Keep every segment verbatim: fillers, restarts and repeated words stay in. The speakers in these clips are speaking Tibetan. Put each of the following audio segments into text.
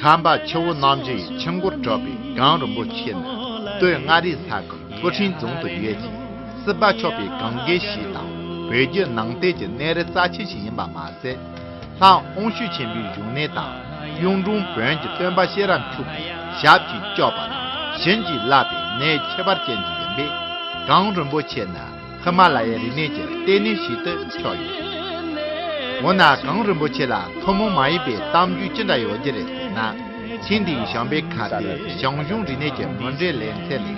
ཁམས་པ་ཆུ་བོ་རྣམ་བཞི་ཡི་ཆུ་མགོར་གྲུབ་པའི་གངས་རིན་པོ་ཆེ་ནི་སྟོད་མངའ་རིས་ས་ཁུལ་སྤུ་ཧྲེང་རྫོང་དུ་ཡོད་ཅིང་། སྲིད་པ་ཆགས་པའི་གངས་རྒན་ཞེས་དང་བོད་བརྒྱུད་ནང་བསྟན་གྱི་གནས་རི་རྩ་ཆེན་ཞིག་ཡིན་པ་མ་ཟད། ལྷ་དབང་ཕྱུག་ཆེན་པོའི་བཞུགས་གནས་དང་གཡུང་དྲུང་བོན་གྱི་སྟོན་པ་ཤེས་རབ་མཆོག་གི་ཞབས་ཀྱིས་བཅགས་པ་དང་བྱིན་གྱིས་བརླབས་པའི་གནས་ཁྱད་པར་ཅན་ཞིག་ཡིན་པས། གངས་རིན་པོ་ཆེ་ནི་ཧི་མ་ལ་ཡའི་རིག་གནས་ཀྱི་ལྟེ་གནས་ཤིག་ཏུ་ཆགས་ཡོད། འོ་ན་གངས་རིན་པོ་ཆེ་ལ་ཐུན་མོང་མ་ཡིན་པའི་གཏམ་རྒྱུད་ཅི་འདྲ་ཡོད་ཀྱི་རེད་ཟེར་ན། ཐེངས་འདིའི་བྱམས་པའི་ཁ་བརྡའི་ཞང་ཞུང་རིག་གནས་ཀྱི་མུ་འབྲེལ་ལེ་ཚན་ནི་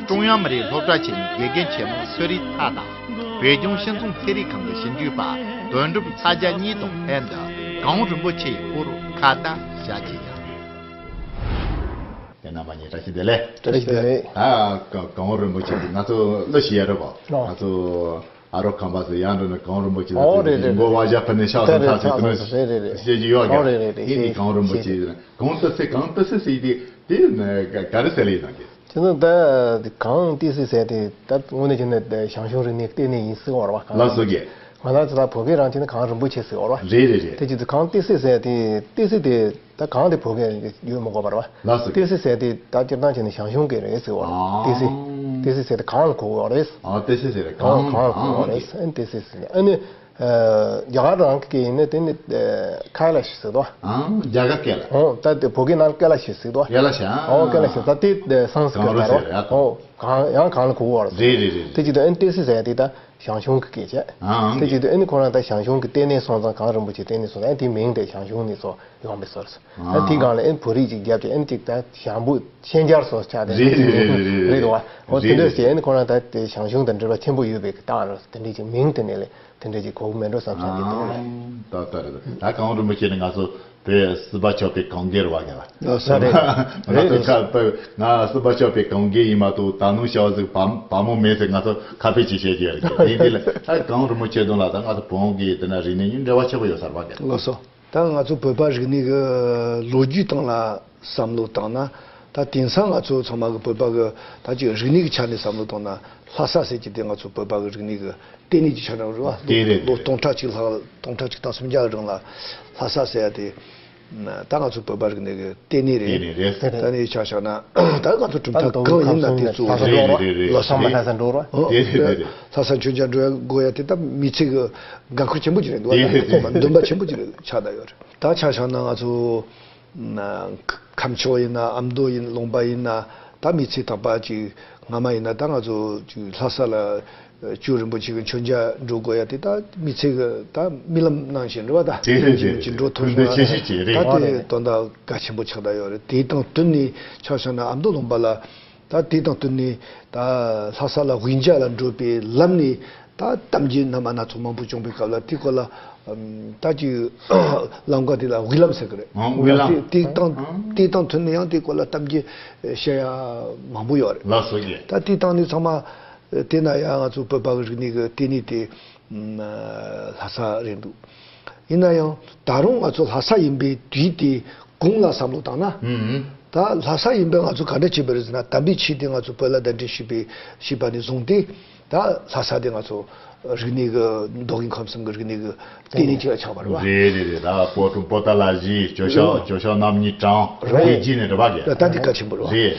ཀྲུང་དབྱང་མི་རིགས་སློབ་གྲྭ་ཆེན་མོའི་དགེ་རྒན་ཆེན་མོ་ཚེ་རིང་ཐར་དང་། བོད་ལྗོངས་སྤྱི་ཚོགས་ཚན་རིག་ཁང་གི་ཞིབ་འཇུག་པ་དོན་གྲུབ་ལྷ་རྒྱལ་གཉིས་དང་ལྷན་དུ་གངས་རིན་པོ་ཆེའི་སྐོར་ཁ་བརྡ་བྱ་རྒྱུ་ཡིན། དེ་རྣམ་པ་གཉིས་བཀྲ་ཤིས་བདེ་ལེགས། བཀྲ་ཤིས་བདེ་ལེགས། ད་ག- གངས་རིན་པོ་ཆེ་འདི་ང་ཚོ་ཀླུ་ཞིག་ཡ་རེད་པ། ཨོ། ང་ཚོ་ཨ་རོགས་ཁམས་པ་ཚོ་ཡང་འགྲོ་ན་གངས་རིན་པོ་ཆེ་ལ་ཨོ་ཚོ་རེད་རེད་མགོ་བ་རྒྱ་ཕུ་ནས་ཤག་ཐོན་ཚར་ཚེ་ཀུན་རེད་རེད་རེད། བཤད་ཀྱི་ཡོད་ཨོ་རེད་རེད་ཀྱང་། དེ་ནི་རེད། གངས་རིན་པོ་ཆེ་གངས་ཏི་སེ་གངས་ཏི་སེ་ཟེར་དེ་དེ་ནི་ག- ག་རེ་ཟེར་ལེ་ཡིན་ན་གི། དེ་ནི་ད་གངས་ཏི་སེ་ཟེར་དེ་ད་དངོས་གནས་བྱས་ན་ཞང་ཞུང་རིག་གནས་ལྟེ་གནས་ཡིན་སྲིད་པ་རེད་པ། ལགས་སོ་གི། ང་རང་ཚོ་ད་བོད་སྐད་རང་བྱས་ན་གངས་རིན་པོ་ཆེ་ཟེར་བ་རེད་པ། རེད་རེད་རེད། དེ་བྱས་ཙང་གངས་ཏི་སེ་ཟེར་དེ་ཏི་སེ་དེ། ད་གངས་དེ་བོད་སྐད་ཡོད་མི་དགོས་པ་རེད་པ། ལགས་སོ། ཏི་སེ་ཟེར་དེ་ད་སྤྱིར་བཏང་བྱས་ན་ཞང་ཞུང་སྐད་རེད་ཟེར་བ། ཨང་། ཏི་སེ། ཏི་སེ་ཟེར་དེ་གངས་ལ་གོ་དགོས་པ་རེད། ཨ། ཏི་སེ་ཟེར་དེ་གངས་གངས་ལ་གོ་དགོས་པ་རེད། ཨ་ནི་ཏི་སེ་ཟེར་ནས་ཨ་ནི། ཨ། རྒྱ་གར་རང་གི་སྐད་ཡིན་ན་དེ་ནི་ཨ། ཁ་ལ་ཤི་ཟེར་དོ། ཨང་། རྒྱ་གར་སྐད་ལ། ཨོ། ད་དེ་བོད་སྐད་ནང་ལ་ཀེ་ལ་ཤི་ཟེར་དོ། ཀེ་ལ་ཤི། ཨང་། ཨོ། ཀེ་ལ་ཤི་ད་དེ་སང་སི་ཀྲིཏ་ལ་རེད་པ། ཨོ། གངས་ཡང་གངས་ལ་གོ་དགོས་པ་རེད། རེད་རེད་རེད། དེ་བྱས་ཙང་ཨ་ནི་ཏི་སེ་ཟེར་དེ་ད། ཞང་ཞུང་གི་སྐད་བྱས། ཨང་། དེ་བྱས་དུས་ཨ་ནི་ཁོ་རང་ད་ཞང་ཞུང་གི་ལྟེ་གནས་སོང་ཙང་གངས་རིན་པོ་ཆེའི་ལྟེ་གནས་སོང་ཙང་ཨ་ནི་དེའི་མིང་དེ་ཞང་ཞུང་ནས་བཟོ་ཡོང་བའི་བཟོ་རེད། ཨ་ནི་དེའི་སྒང་ལ་ཨ་ནི་བོད་རིགས་ཅིག་བརྒྱབ་བྱས་ཨ་ནི་ཅིག་ད་ཞང་བོད་ཤན་སྦྱར་བཟོ་ཆགས་དེ་རེད་རེད་རེད་རེད་རེད། རེད་དོ། འོ་དེ་འདྲ་བྱས་ཨ་ནི་ཁོ་རང་ད་དེ་ཞང་ཞུང་དང་འབྲེལ་བ་ཆེན་པོ་ཡོད་པའི་རྟགས་རེད། དེ་འདྲའི་ཅིག་མིང་དེ་ནས་ལས་དེ་འདྲའི་ཅིག་གོ་གི་མེད་འགྲོ་བསམ་བསམ་གྱི་འདུག་ལ། ཨང་། ད་ལྟ་རེད། ད་གངས་རིན་པོ་ཆེ་ནི་ང་ཚོ་བོད་སྲིད་པ་ཆགས་པའི་གངས་རྒན་རེད་པ་ག་ལ། ལགས་སོ། རེད། ང་ཚོ་ཁ་བོད་ང་སྲིད་པ་ཆགས་པའི་གངས་རྒན་ཡིན་མ་གཏོགས་ད་ནུ་ཤ་བ་ཟིག་བ་བ་མོ་མེད་ཟེར་ང་ཚོ་ཁ་ཕྱེ་ཅིག་བཤད་ཀྱི་ཡོད་རེད། དེ་འདི་ལ་ད་གངས་རིན་པོ་ཆེ་དོན་ལ་ད་ང་ཚོ་བོད་ཀྱི་དེ་ན་རིག་གནས་ཉིད་འབྲེལ་བ་ཆེ་པོ་ཡོད་ས་རེད་པ་ག་ལ། ལགས་སོ། ད་ང་ཚོ་བོད་པ་རིག་གནས་ཀྱི་ལོ་རྒྱུས་སྟེང་ལ་བསམ་བློ་བཏང་ན། ད་དེང་སང་ང་ཚོ་ཚང་མ་གི་བོད་པ་གི་ད་ཅིག་རིག་གནས་ཀྱི་ཆ་ནས་བསམ་བློ་བཏང་ན་ལྷ་ས་ཟེར་གྱི་དེ་ང་ཚོ་བོད་པ་གི་རིག་གནས་ཀྱི་ལྟེ་གནས་ཀྱི་ཆ་ནས་རེད་པ། དེ་རེད། ལོ་སྟོང་ཕྲག་གཅིག་ལྷག་སྟོང་ཕྲག་གཅིག་དང་སུམ་བརྒྱ་གི་རིང་ལ་ལྷ་ས་ཟེར་ཡ་དེ་ད་ང་ཚོ་བོད་པ་རིག་གནས་ཀྱི་ལྟེ་གནས་རེད། ལྟེ་གནས་རེད། ད་ནི་ཆ་བཞག་ན་ད་ང་ཚོ་གྲུབ་མཐའ་གང་ཡིན་ན་དེ་གཙོ་བོ་རེད། རེད་རེད་རེད། ལྷ་ས་མ་ལྷ་ས་འགྲོ་ར། དེ་རེད་དེ་རེད། ལྷ་ས་མཆོད་མཇལ་འགྲོ་ཡ་དགོས་ཡ་དེ་ད་མི་ཚེ་གི་འགན་ཁུར་ཆེན་པོ་ཅིག་རེད་འདུག་བ། དེ་རེད་དེ་རེད། འདུན་པ་ཆེན་པོ་ཅིག་ཆགས་བསྡད་ཡོད་རེད། ད་ཆ་བཞག་ན་ང་ཚོ་ན་ཁམས་ཕྱོགས་ཡིན་ན་ཨ་མདོ་ཡིན་ལུང་པ་ཡིན་ན་ད་མི་ཚེ་རྟག་པ་ཅིག་སྔ་མ་ཡིན་ན་ད་ང་ཚོ་ཅིག་ལྷ་ས་ལ་ཇོ་རིན་པོ་ཆེ་གི་མཆོད་མཇལ་འགྲོ་དགོས་ཡ་དེ་ད་མི་ཚེ་གི་ད་རྨི་ལམ་ནང་བཞིན་རེད་བ། ད་ཅིག་འགྲོ་ཐུབ་སོང་ན་ད་དེ་དོན་དག་གལ་ཆེན་པོ་ཆགས་བསྡད་ཡོད་རེད། དེ་དང་བསྟུན་ནས་ཆ་བཞག་ན་ཨ་མདོ་ལུང་པ་ལ་ད་དེ་དང་བསྟུན་ནས་ད་ལྷ་ས་ལ་དབུས་མཇལ་ལ་འགྲོ་བའི་ལམ་ནས། ད་གཏམ་རྒྱུད་རྣམ་པ་སྣ་ཚོགས་མང་པོ་བྱུང་བའི་སྐབས་ལ་དེའི་སྐོར་ལ་ཨམ། ད་ཅིག་ལམ་ཀ་དེ་ལ་དབུས་ལམ་ཟེར་གི་རེད། ཨང་། དབུས་ལམ། དེ་དེ་དང་ཨང་། དེ་དང་མཐུན་ནས་ཡང་དེའི་སྐོར་ལ་གཏམ་རྒྱུད་བཤད་ཡ་མང་པོ་ཡོད་རེད། ལགས་སོ་ཡེ། ད་དེ་དང་ནི་ཚང་མ་དེ་ན་ཡང་ང་ཚོ་བོད་པ་གི་རིག་གནས་ཀྱི་ལྟེ་གནས་དེ་ཨམ། ལྷ་ས་རེད་འདུག་ཡིན་ན་ཡང་ད་རུང་ང་ཚོ་ལྷ་ས་ཡིན་པའི་དུས་དེ་གོང་ལ་བསམ་བློ་བཏང་ན། ཨང་། ད་ལྷ་ས་ཡིན་པས་ང་ཚོ་ག་འདྲ་བྱས་པ་རེད་ཟེར་ན་དམ་པའི་ཆོས་དེ་ང་ཚོ་བོད་ལ་གདན་འདྲེན་ཞུས་པའི་ཞུས་པ་ནས་བཟུང་སྟེ་ད་ལྷ་ས་དེ་ང་ཚོ་རིག་གནས་ཀྱི་མདོ་དབུས་ཁམས་གསུམ་གྱི་རིག་གནས་ཀྱི་ལྟེ་གནས་ཅིག་ལ་ཆགས་པ་རེད་བ། རེད་རེད་རེད། ད་པོ་ཏི་པོ་ཏ་ལ་བཞི་ཇོ་ཤཱཀ་ཇོ་ཤཱཀ་རྣམ་གཉིས་གྲངས་རེད། དེ་རྗེས་ནས་རེད་བ་གས། ད་འདི་གལ་ཆེན་པོ་རེད་བ། རེད།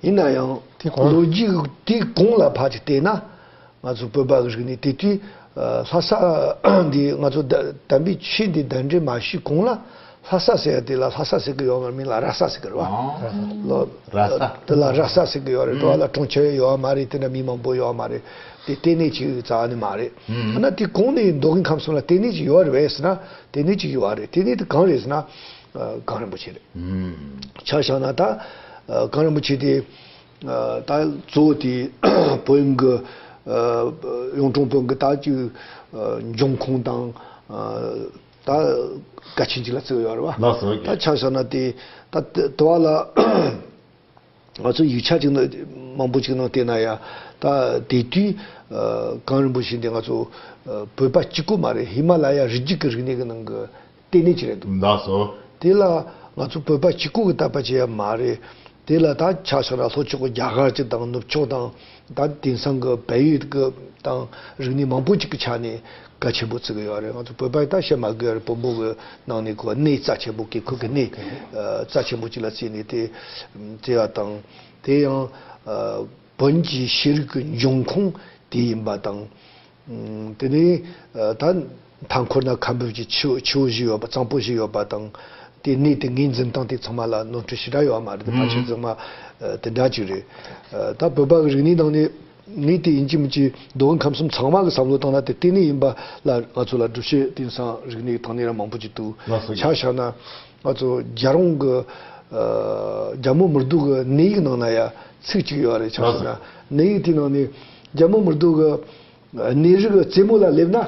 ཡིན་ན་ཡང་དེ་གོང་ལོ་རྒྱུས་དེ་གོང་ལ་ཕར་ཅིག་བལྟས་ན། ང་ཚོ་བོད་པ་གི་རིག་གནས་དེ་དུས་ལྷ་ས་འདི་ང་ཚོ་དམ་པའི་ཆོས་འདི་གདན་འདྲེན་མ་ཞུས་གོང་ལ་ལྷ་ས་ཟེར་ཡ་དེ་ལ་ལྷ་ས་ཟེར་གི་ཡོད་མ་རེད། མིང་ལ་ར་ས་ཟེར་གི་རེད་བ། ལོ་ར་ས། དེ་ལ་ར་ས་ཟེར་གི་ཡོད་རེད། དེ་བ་ལ་གྲོང་ཁྱེར་ཡོད་མ་རེད། དེ་འདྲ་མི་མང་པོ་ཡོད་མ་རེད། དེ་ལྟེ་གནས་ཅིག་རྩ་བ་ནས་མ་རེད། ཨ་ན་དེ་གོང་ནས་མདོ་དབུས་ཁམས་གསུམ་ལ་ལྟེ་གནས་ཅིག་ཡོད་རེད་བས་ཟེར་ན་ལྟེ་གནས་ཅིག་ཡོད་རེད། ལྟེ་གནས་དེ་གང་རེད་ཟེར་ན་གངས་རིན་པོ་ཆེ་རེད། ཆ་བཞག་ན་ད་གངས་རིན་པོ་ཆེ་དེ། ད་གཙོ་བོ་དེ་བོན་གྱི་གཡུང་དྲུང་བོན་གྱི་ད་ཅིག་འབྱུང་ཁུངས་དང་ད་གལ་ཆེན་ཅིག་ལ་བརྩི་གི་ཡོད་རེད་བ། ལགས་སོ། ད་ཆ་བཞག་ན་དེ་ད་དེ་བ་ལ་ང་ཚོ་ཡིག་ཆ་ཅིག་ནང་མང་པོ་ཅིག་ནང་བལྟས་ན་ཡང་ད་དེ་དུས་གངས་རིན་པོ་ཆེ་འདི་ང་ཚོ་བོད་པ་གཅིག་པུ་མ་རེད། ཧི་མ་ལ་ཡ་རི་རྒྱུད་ཀྱི་རིག་གནས་ཀྱི་ནང་གི་ལྟེ་གནས་ཅིག་རེད་འདུག་ལགས་སོ། དེ་ལ་ང་ཚོ་བོད་པ་གཅིག་པུ་གི་དད་པ་བྱེད་ཡ་མ་རེད། དེ་ལ་ད་ཆ་བཞག་ན་ལྷོ་ཕྱོགས་ཀྱི་རྒྱ་གར་གྱི་དང་ནུབ་ཕྱོགས་དང་ད་དེང་སང་གི་བལ་ཡུལ་གྱི་དང་རིག་གནས་མང་པོ་ཅིག་གི་ཆ་ནས་གལ་ཆེན་པོ་བརྩི་གི་ཡོད་རེད། ང་ཚོ་བོད་པ་ཡིས་ད་བཤད་མ་དགོས་རེད། བོན་པོ་གི་ནང་ནས་ཁོ་གནས་རྩ་ཆེན་པོ་གི་ཁོ་གི་གནས་ཨ་རྩ་ཆེན་པོ་ཅིག་ལ་བརྩིས་ནས་དེ་བརྩི་བ་དང་། དེ་ཡང་ཨ་བོན་གྱི་ཤེས་རིག་གི་འབྱུང་ཁུངས་དེ་ཡིན་པ་དང་། ཨུམ། དེ་ནས་ཨ་ད་མཐའ་འཁོར་ན་ཁ་འབབ་ཀྱི་ཆུ་བོ་ཆུ་བོ་བཞི་ཡོད་པ། གཙང་པོ་བཞི་ཡོད་པ་དང་། དེ་གནས་དེ་ངོས་འཛིན་སྟངས་དེ་ཚང་མ་ལ་ནོར་འཁྲུལ་ཞེ་དྲག་ཡོད་མ་རེད། དེ་ཕལ་ཆེར་ཚང་མ་ཨ་དེ་འདྲ་ཅིག་རེད། ཨ་ད་བོད་པ་གི་རིག་གནས་ནང་ནས་ངས་དེ་ཡིན་གཅིག་མིན་གཅིག་མདོ་དབུས་ཁམས་གསུམ་ཚང་མ་གི་བསམ་བློ་བཏང་ན་དེ་ལྟེ་གནས་ཡིན་པ་ལ་ང་ཚོ་ལ་སྒྲུབ་བྱེད་དེང་སང་རིག་གནས་ཐོག་ནས་རང་མང་པོ་ཅིག་འདུག་ལགས་སོ། ཆ་བཞག་ན་ང་ཚོ་རྒྱལ་རོང་གི་ཨ་རྒྱལ་མོ་མི་རྡོ་གི་གནས་ཡིག་ནང་ན་ཡ་ཚིག་ཅིག་ཡོད་རེད། ཆ་བཞག་ན་ལགས་སོ། གནས་ཡིག་དེའི་ནང་ནས་རྒྱལ་མོ་མི་རྡོ་གི་གནས་རི་གི་རྩེ་མོ་ལ་སླེབས་ན་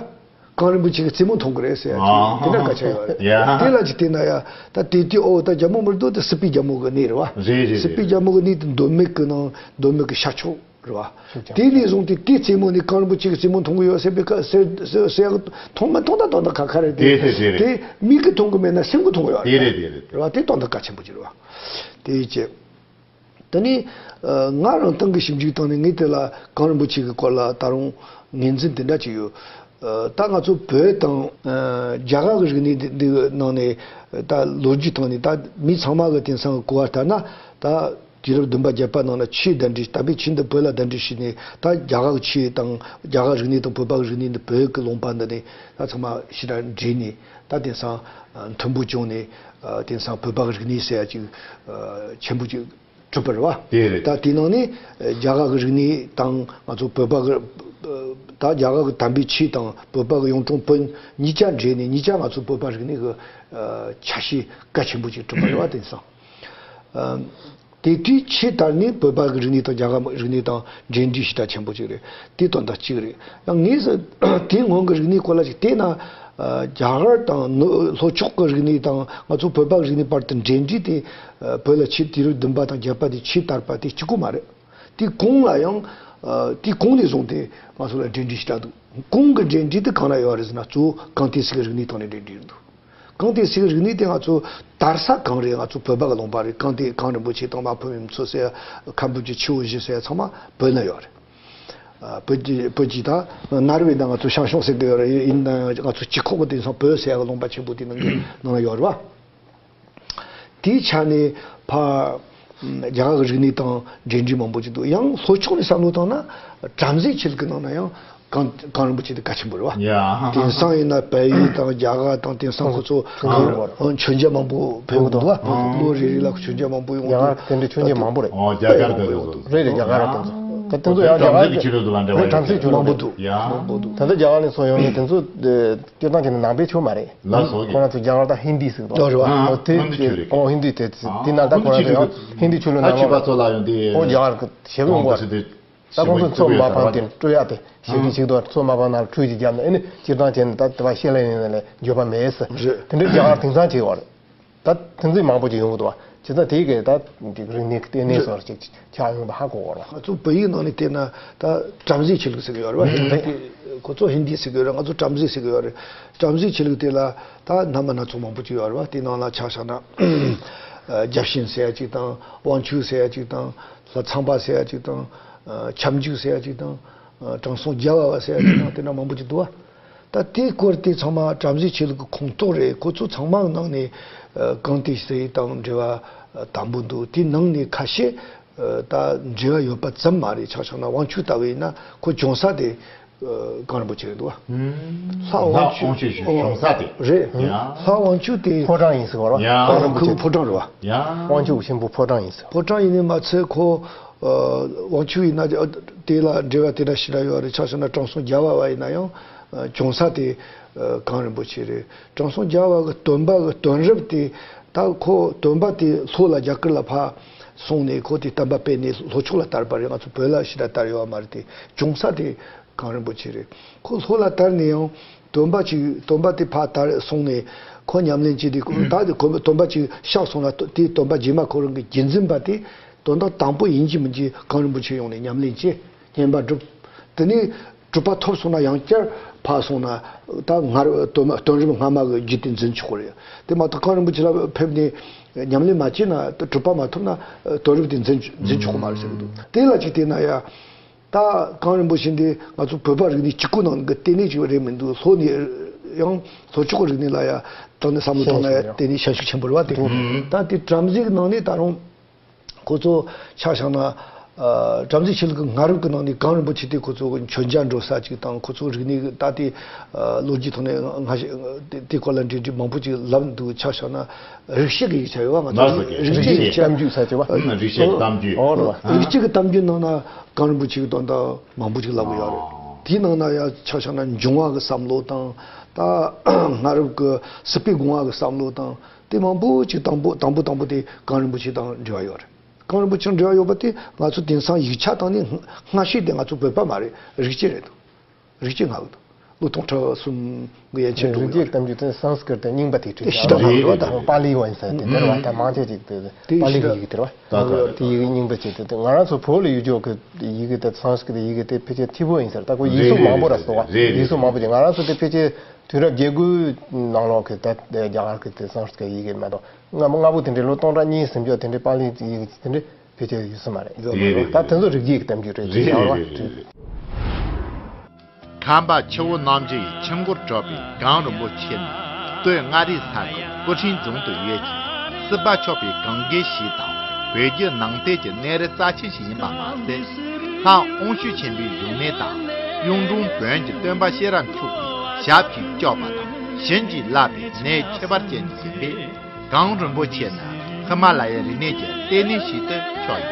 གངས་རིན་པོ་ཆེ་གི་རྩེ་མོ་མཐོང་གི་རེད་ཟེར་ཡ་ཅིག་ཨ་དེ་འདྲ་སྐད་ཆ་ཡོད་རེད། ཡ། དེ་ལ་ཅིག་བལྟས་ན་ཡ་ད་དེ་དུས་ཨོ་ད་རྒྱལ་མོ་མི་རྡོ་དེ་སྲིད་པའི་རྒྱལ་མོ་གི་གནས་རེད་བ། རེད་རེད། སྲིད་པའི་རྒྱལ་མོ་གི་གནས་དེ་མདོ་སྨད་ཀྱི་ནང་མདོ་སྨད་ཀྱི་ཤར་ཕྱོགས་རེད་བ། དེ་ནས་བཟུང་སྟེ་དེའི་རྩེ་མོ་ནས་གངས་རིན་པོ་ཆེ་གི་རྩེ་མོ་མཐོང་གི་ཡོད་ཟེར་བའི་སྐད་ཟེར་ཟེར་ཟེར་ཡ་མཐོང་མ་མཐོང་ད་དོན་དག་ཁ་ཁ་རེད་དེ། དེ་དེ་དེ་རེད། དེ་མིག་གིས་མཐོང་གི་མེད་ན་སེམས་ཀྱིས་མཐོང་གི་ཡོད་དེ་རེད། རེད་དེ་རེད། རེད་བ། དེ་དོན་དག་གལ་ཆེན་པོ་ཅིག་རེད་བ། དེ་ཡིན་ཅེ། དེ་ནས་ཨ་ང་རང་ཏང་གི་ཞིབ་འཇུག་བཏང་ནས་ངས་དེ་ལ་གངས་རིན་པོ་ཆེ་གི་སྐོར་ལ་ད་རུང་ངོས་འཛིན་དེ་འདྲ་ཅིག་ཡོད། ཨ་ད་ང་ཚོ་བོད་དང་ཨ་རྒྱ་གར་གི་རིག་གནས་འདི་འདི་གི་ནང་ནས་ད་ལོ་རྒྱུས་སྟེང་ནས་ད་མི་ཚང་མ་གི་དེང་སང་གི་གོ་བ་ལྟར་ན་ད་དུས་རབས་བདུན་པ་བརྒྱད་པ་ནང་ལ་ཆོས་གདན་འདྲེན། དམ་པའི་ཆོས་འདི་བོད་ལ་གདན་འདྲེན་ཞུས་ནས་ད་རྒྱ་གར་གི་ཆོས་དང་རྒྱ་གར་རིག་གནས་དང་བོད་པ་གི་རིག་གནས་འདི་བོད་ཀྱི་ལུང་པ་འདི་ནས་ད་ཚང་མ་ཞེ་དྲག་འདྲེས་ནས་ད་དེང་སང་ཨ་མཐུན་པོ་བྱུང་ནས་ཨ་དེང་སང་བོད་པ་གི་རིག་གནས་ཟེར་ཡ་ཅིག་ཨ་ཆེན་པོ་ཅིག་གྲུབ་པ་རེད་བ། དེ་རེད། ད་དེ་ནང་ནས་རྒྱ་གར་གྱི་རིག་གནས་དང་ང་ཚོ་བོད་པ་གི་ད་རྒྱ་གར་གྱི་དམ་པའི་ཆོས་དང་བོད་པ་གི་གཡུང་དྲུང་བོན་གཉིས་ཆ་འདྲེས་ནས་གཉིས་ཆ་ང་ཚོ་བོད་པ་རིག་གནས་ཀྱི་ཆ་ཤས་གལ་ཆེན་པོ་ཅིག་གྲུབ་པ་རེད་བ། དེང་སང་དེ་དུས་ཆེས་དར་ནས་བོད་པ་གི་རིག་གནས་དང་རྒྱ་གར་རིག་གནས་དང་འབྲེལ་འདྲིས་ཞེ་དྲག་ཆེན་པོ་ཅིག་རེད། དེ་དོན་དག་གཅིག་རེད། ཡང་ངས་དེ་སྔོན་གྱི་རིག་གནས་སྐོར་ལ་ཅིག་བལྟས་ན། རྒྱ་གར་དང་ནུབ་ལྷོ་ཕྱོགས་ཀྱི་རིག་གནས་དང་ང་ཚོ་བོད་པ་གི་རིག་གནས་བར་དུ་འབྲེལ་འདྲིས་དེ་བོད་ལ་ཆེས་དུས་རབས་བདུན་པ་དང་བརྒྱད་པ་དེ་ཆེས་དར་པ་དེ་གཅིག་པོ་མ་རེད། དེ་གོང་ལ་ཡང་དེ་གོང་ནས་བཟུང་སྟེ་ང་ཚོ་ལ་འབྲེལ་འདྲིས་ཞེ་དྲག་འདུག་གོང་གི་འབྲེལ་འདྲིས་དེ་གང་ལ་ཡོད་རེད་ཟེར་ན་གཙོ་བོ་གངས་ཏི་སེ་གི་རིག་གནས་ཐོག་ནས་འབྲེལ་འདྲིས་འདུག་གངས་ཏི་སེ་གི་རིག་གནས་དེ་ང་ཚོ་དར་ས་གང་རེད། ང་ཚོ་བོད་པ་གི་ལུང་པ་རེད། གངས་ཏི་གངས་རིན་པོ་ཆེ་དང་མ་ཕམ་ཡུམ་མཚོ་ཟེར་ཡ་ཁ་འབབ་ཀྱི་ཆུ་བོ་བཞི་ཟེར་ཡ་ཚང་མ་བོད་ན་ཡོད་རེད། ཨ་བོད་ཀྱི་བོད་ཀྱི་ད་ནར་ཝེ་ན་ང་ཚོ་ཞང་ཞུང་ཟེར་གི་ཡོད་རེད། ཡིན་ན་ཡང་ང་ཚོ་སྤྱི་ཁོག་གི་དེང་སང་བོད་ཟེར་ཡ་གི་ལུང་པ་ཆེན་པོ་དེ་ནང་གི་ནང་ན་ཡོད་རེད་བ། དེའི་ཆ་ནས་ཕ་རྒྱ་གར་གྱི་རིག་གནས་དང་འབྲེལ་འདྲིས་མང་པོ་ཅིག་འདུག་ཡང་ལྷོ་ཕྱོགས་ནས་བསམ་བློ་བཏང་ན་བྲམ་ཟེ་ཆོས་ལུགས་ཀྱི་ནང་ན་ཡང་གངས་གངས་རིན་པོ་ཆེ་དེ་གལ་ཆེན་པོ་རེད་བ། ཡ། དེང་སང་ཡིན་ན་བལ་ཡུལ་དང་རྒྱ་གར་དང་དེང་སང་ཁོ་ཚོ་ཁོང་ཚོ་གངས་མཆོད་མཇལ་མང་པོ་ཕེབས་ཀྱི་འདུག་བ། ཨ། ལོ་རེ་རེ་ལ་མཆོད་མཇལ་མང་པོ་ཡོང་གི་འདུག་རྒྱ་གར་དེ་འདྲའི་མཆོད་མཇལ་མང་པོ་རེད། ཨོ་རྒྱ་གར་དེ་རེད། རེད་རེད། རྒྱ་གར་ར་དེ་ཚོ། ད་དེ་ཚོ་ཡང་རྒྱ་གར་གྱི་ཆོས་ལུགས་དང་འབྲེལ་བ་རེད། བྲམ་ཟེ་ཆོས་ལུགས་མང་པོ་འདུག་ཡ། མང་པོ་འདུག་ད་ལྟ་རྒྱ་གར་ནས་སོང་ཡོང་ནས་དེ་ཚོ་སྤྱིར་བཏང་བྱས་ན་ནང་པའི་ཆོས་མ་རེད། ལགས་སོ། ཁོ་རང་ཚོ་རྒྱ་གར་དང་ཧིན་དི་ཟེར་གི་འདུག་ཨོ་རེད་བ། ཨ་ཨོ་དེ་ཧིན་དི་ཆོས་རེད། ཨོ་ཧིན་དི་དེ་དེ་ཨ་དེ་ནང་ད་ཁོ་ཁོ་རང་ཚོ་ཡང་ཧིན་དི་ཆོས་ལུགས་ཨ་ནང་ཆོས་པ་ལ་ཚོ་ལ་ཡང་དེ་ཨོ་རྒྱ་གར་གི་ཞེ་པོ་ཡོང་གོ་ད་ཁོང་ཚོ་མཚོ་མ་ཕམ་དེ་སྤྲོད་ཡ་དེ་ཞེ་པོ་ཞིག་འདུག་མཚོ་མ་ཕམ་ནང་ཁྲུས་ཅིག་བརྒྱབ་ནས་ཨེ་ནི་སྤྱིར་བཏང་བྱས་ན་ད་དེ་བ་ཤེས་ལ་ཡིན་ནས་འགྱོད་པ་མེད་ཟེར། རེད། དེ་འདྲའི་རྒྱ་གར་དེང་སང་བྱེད་ཡོད་རེད། ད་དེ་ཚོ་མང་པོ་ཅིག་ཡོང་གི་འདུག་བ། བྱས་ཙང་དེ་གའི་ད་རིག་གནས་ལྟེ་གནས་སོགས་ཅིག་ཆགས་ཡོང་དུ་ཧ་གོ་གོ་རེད། ང་ཚོ་བོད་ཡིག་ནང་ནས་བལྟས་ན་ད་བྲམ་ཟེ་ཆོས་ལུགས་ཟེར་གི་ཡོད་རེད་བ། ཧིན་དི་ཁོ་ཚོ་ཧིན་དི་ཟེར་གི་ཡོད་རེད། ང་ཚོ་བྲམ་ཟེ་ཟེར་གི་ཡོད་རེད། བྲམ་ཟེ་ཆོས་ལུགས་དེ་ལ་ད་སྣ་མིན་སྣ་ཚོགས་མང་པོ་ཅིག་ཡོད་རེད་བ། དེ་ནང་ལ་ཆ་བཞག་ན་བརྒྱ་བྱིན་ཟེར་ཡ་ཅིག་དང་། དབང་ཕྱུག་ཟེར་ཡ་ཅིག་དང་། ལྷ་ཚངས་པ་ཟེར་ཡ་ཅིག་དང་། ཨ་ཁྱབ་འཇུག་ཟེར་ཡ་ཅིག་དང་། ཨ་དྲང་སྲོང་རྒྱལ་བ་བ་ཟེར་ཡ་ཅིག་དང་དེ་འདྲ་མང་པོ་ཅིག་འདུག་བ། ད་དེའི་སྐོར་དེ་ཚང་མ་བྲམ་ཟེ་ཆོས་ལུགས་ཀྱི་ཁོངས་གཏོགས་རེད། ཁོ་ཚོ་ཚང་མ་གི་ནང་ནས་ཨ་གངས་ཏི་སེ་དང་འབྲེལ་བ་དམ་པོ་འདུག་དེའི་ནང་ནས་ཁ་ཤས་ཨ་ད་འབྲེལ་བ་ཡོད་པ་ཙམ་མ་རེད། ཆ་བཞག་ན་དབང་ཕྱུག་ལྟ་བུ་ཡིན་ན་ཁོ་བྱུང་ས་དེ་ཨ་གངས་རིན་པོ་ཆེ་རེད་འདུག་བ། ལྷ་དབང་ཕྱུག་བྱུང་ས་དེ། རེད། ཡ། ལྷ་དབང་ཕྱུག་དེ་ཕོ་བྲང་ཡིན་ཟེར་བ་རེད་བ། ཡ། ཨ་ཁོའི་ཕོ་བྲང་རེད་བ། ཡ། དབང་ཕྱུག་ཆེན་པོ་ཕོ་བྲང་ཡིན་ཟེར། ཕོ་བྲང་ཡིན་ནི་མ་ཚད་ཁོ་ཨ་དབང་ཕྱུག་ཡིན་ན་དེ་ལ་འབྲེལ་བ་དེ་འདྲ་ཞེ་དྲག་ཡོད་རེད། ཆ་བཞག་ན་དྲང་སྲོང་རྒྱལ་བ་བ་ཡིན་ན་ཡང་ཨ་བྱུང་ས་དེ་ཨ་གངས་རིན་པོ་ཆེ་རེད། དྲང་སྲོང་རྒྱལ་བ་གི་སྟོན་པ་གི་སྟོན་རབས་དེ་ད་ཁོ་སྟོན་པ་དེ་ལྷོ་ལ་རྒྱ་གར་ལ་ཕར་སོང་ནས་ཁོ་དེ་བསྟན་པ་སྤེལ་ནས་ལྷོ་ཕྱོགས་ལ་དར་བ་རེད། ང་ཚོ་བོད་ལ་ཞེ་དྲག་དར་ཡོད་བ་མ་རེད། དེ་བྱུང་ས་དེ་གངས་རིན་པོ་ཆེ་རེད། ཁོ་ལྷོ་ལ་དར་ནས་ཡང་སྟོན་པ་ཅིག་སྟོན་པ་དེ་ཕར་དར་སོང་ནས་ཁོ་ཉམས་ལེན་བྱས་ཏེ་ཁོ་ད་དེ་ཁོ་སྟོན་པ་ཅིག་གཤེགས་སོང་ན་དེ་སྟོན་པ་རྗེས་མ་ཁོ་རང་གི་རྗེས་འཛིན་པ་དེ་དོན་དག་དང་པོ་ཡིན་གཅིག་མིན་གཅིག་གངས་རིན་པོ་ཆེ་ཡོང་ནས་ཉམས་ལེན་བྱས། བསྙེན་པ་བསྒྲུབས། དེ་ནས་གྲུབ་པ་ཐོབ་སོང་ན་ཡང་བསྐྱར་ ཕར་སོང་ན་ད་སྔར་དོན་དོན་རིམ་སྔ་མ་གི་རྒྱུད་དེ་འཛིན་ཆོག་གི་རེད། དེ་མ་གཏོགས་གངས་རིན་པོ་ཆེ་ལ་ཕེབས་ནས་ཉམས་ལེན་མ་བྱས་ན་ད་གྲུབ་པ་མ་ཐོབ་ན་དོན་རིམ་དེ་འཛིན་འཛིན་ཆོག་གི་མ་རེད་ཟེར་གི་འདུག་དེ་ལ་ཅིག་བལྟས་ན་ཡ། ད་གངས་རིན་པོ་ཆེ་འདི་ང་ཚོ་བོད་པ་རིག་གནས་གཅིག་པུ་ནང་གི་ལྟེ་གནས་ཅིག་རེད་མི་འདུག་ལྷོ་ནས་ཡང་ལྷོ་ཕྱོགས་ཀྱི་རིག་གནས་ལ་ཡ་དང་ནས་བསམ་བློ་བཏང་ན་ཡ་ལྟེ་གནས་ཤན་ཤུགས་ཆེན་པོ་རེད་བ། དེ་ད་དེ་བྲམ་ཟེ་གི་ནང་ནས་ད་རུང་ཁོ་ཚོ་ཆ་བཞག་ན། ཨ། བྲམ་ཟེ་ཆོས་ལུགས་ཀྱི་སྔ་རབས་ཀྱི་ནང་ནས་གངས་རིན་པོ་ཆེ་དེ་ཁོ་ཚོ་གི་མཆོད་མཇལ་འགྲོ་ས་ཅིག་དང་། ཁོ་ཚོ་རིག་གནས་ཀྱི་ད་ལྟའི་ཨ་ལོ་རྒྱུས་ཐོག་ནས་སྔ་ཕྱི་དེ་དེ་སྐོར་ལ་འབྲེལ་འདྲིས་མང་པོ་ཅིག་ལབ་འདུག་ཆ་བཞག་ན་རིག་བྱེད་ཀྱི་ཡིག་ཆ་ཡོད་བ། ང་ལགས་སོ། ཚོ་རིག་རིག་བྱེད་ཀྱི་ཡིག་ཆ། གཏམ་རྒྱུད་ཟེར་གྱི་བ། ཨ། རིག་བྱེད་ཀྱི་གཏམ་རྒྱུད། ཨོ་རེད་བ། རིག་བྱེད་ཀྱི་གཏམ་རྒྱུད་ནང་ན་གངས་རིན་པོ་ཆེ་གི་དོན་དག་མང་པོ་ཅིག་ལབ་གི་ཡོད་རེད། དེའི་ནང་ན་ཡ་ཆ་བཞག་ན་འབྱུང་བ་གི་བསམ་བློ་དང་། ད་སྔ་རབས་ཀྱི་སྲིད་པའི་སྒོ་ང་གི་བསམ་བློ་དང་། དེ་མང་པོ་ཅིག་དང་པོ་དང་པོ་དང་པོ་དེ་གངས་རིན་པོ་ཆེ་དང་འབྲེལ་བ་ཡོད་རེད། གངས་རིན་པོ་ཆེ་དང་འབྲེལ་བ་ཡོད་པ་དེ་ང་ཚོ་དེང་སང་ཡིག་ཆ་བཏང་ནས་སྔ་ཕྱི་དེ་ང་ཚོ་བོད་པ་མ་རེད། རིག་བྱེད་རེད་འདུག་རིག་བྱེད་སྔ་གི་འདུག་ལོ་སྟོང་ཕྲག་གསུམ་གི་ཡན་ཆད་འགྲོ་གི་ཡོད་རེད། རིག་བྱེད་གཏམ་རྒྱུད་དེ་སཾ་སྐྲྀ་ཏ་རྙིང་པ་དེ་བྲིས་དེ་ཤི་ད་མ་རེད་བ། ད་པཱ་ལི་བ་ཡིན་ས་དེ་དེ་རེད་བ། ད་མང་ཆེ་ཅིག་དེ་དེ་པཱ་ལི་གི་ཤི་ཡི་གེ་དེ་རེད་བ། ད་ད་དེ་ཡི་གེ་རྙིང་པ་ཅིག་དེ་དེ་ང་རང་ཚོ་བོད་ལ་ཡོད་ཅོག་གི་ཡི་གེ་དེ་སཾ་སྐྲྀ་ཏ་ཡི་གེ་དེ་ཕལ་ཆེར་འཐུས་པོ་ཡིན་ས་རེད། ད་ཁོ་ཡིག་གཟུགས་མང་པོ་ར་སོ་བ། རེད་རེད། ཡིག་གཟུགས་མང་པོ་ཅིག་ང་རང་ཚོ་དེ་ཕལ་ཆེར་དུས་རབས་བརྒྱད་དགུའི་ནང་ལོགས་ཀྱི་ད་རྒྱ་གར་གྱི་དེ་སཾ་སྐྲྀ་ཏ་ཡི་གེ་མ་གཏོགས། སྔ་མ་སྔ་པོ་དེ་འདྲའི་ལོ་སྟོང་ཕྲག་གཉིས་ཟིན་ཆོག་དེ་འདྲའི་པཱ་ལི་ཡི་གེ་དེ་འདྲའི་ཕལ་ཆེར་ཡོད་ས་མ་རེད། རེད་རེད། ད་དེ་ཚོ་རིག་བྱེད་ཀྱི་གཏམ་རྒྱུད་རེད། རེད་རེད་རེད་རེད། ཁམས་པ་ཆུ་བོ་རྣམ་བཞི་ཡི་ཆུ་འགོར་གྲགས་པའི་གངས་རིན་པོ་ཆེ་ནི་སྟོད་མངའ་རིས་ས་ཁུལ་སྐུ་ཕྲེང་རྫོང་དུ་ཡོད་ཅིང་། སྲིད་པ་ཆགས་པའི་གངས་རྒན་ཞིག་དང་། བོད་བརྒྱུད་ནང་བསྟན་གྱི་གནས་རི་རྩ་ཆེན་ཞིག་ཡིན་པ་མ་ཟད། ལྷ་དབང་ཕྱུག་ཆེན་པོའི་བཞུགས་གནས་དང་། གཡུང་དྲུང་བོན་གྱི་སྟོན་པ་གཤེན་རབ་མཆོག་གི་ཞབས་ཀྱིས་བཅགས་པ་དང་བྱིན་གྱིས་བརླབས་པའི་གནས་ཁྱད་པར་ཅན་ཞིག་ཡིན་པས། གངས་རིན་པོ་ཆེ་ནི་ཧི་མ་ལ་ཡའི་རིག་གནས་ཀྱི་ལྟེ་གནས་ཤིག་ཏུ་ཆགས་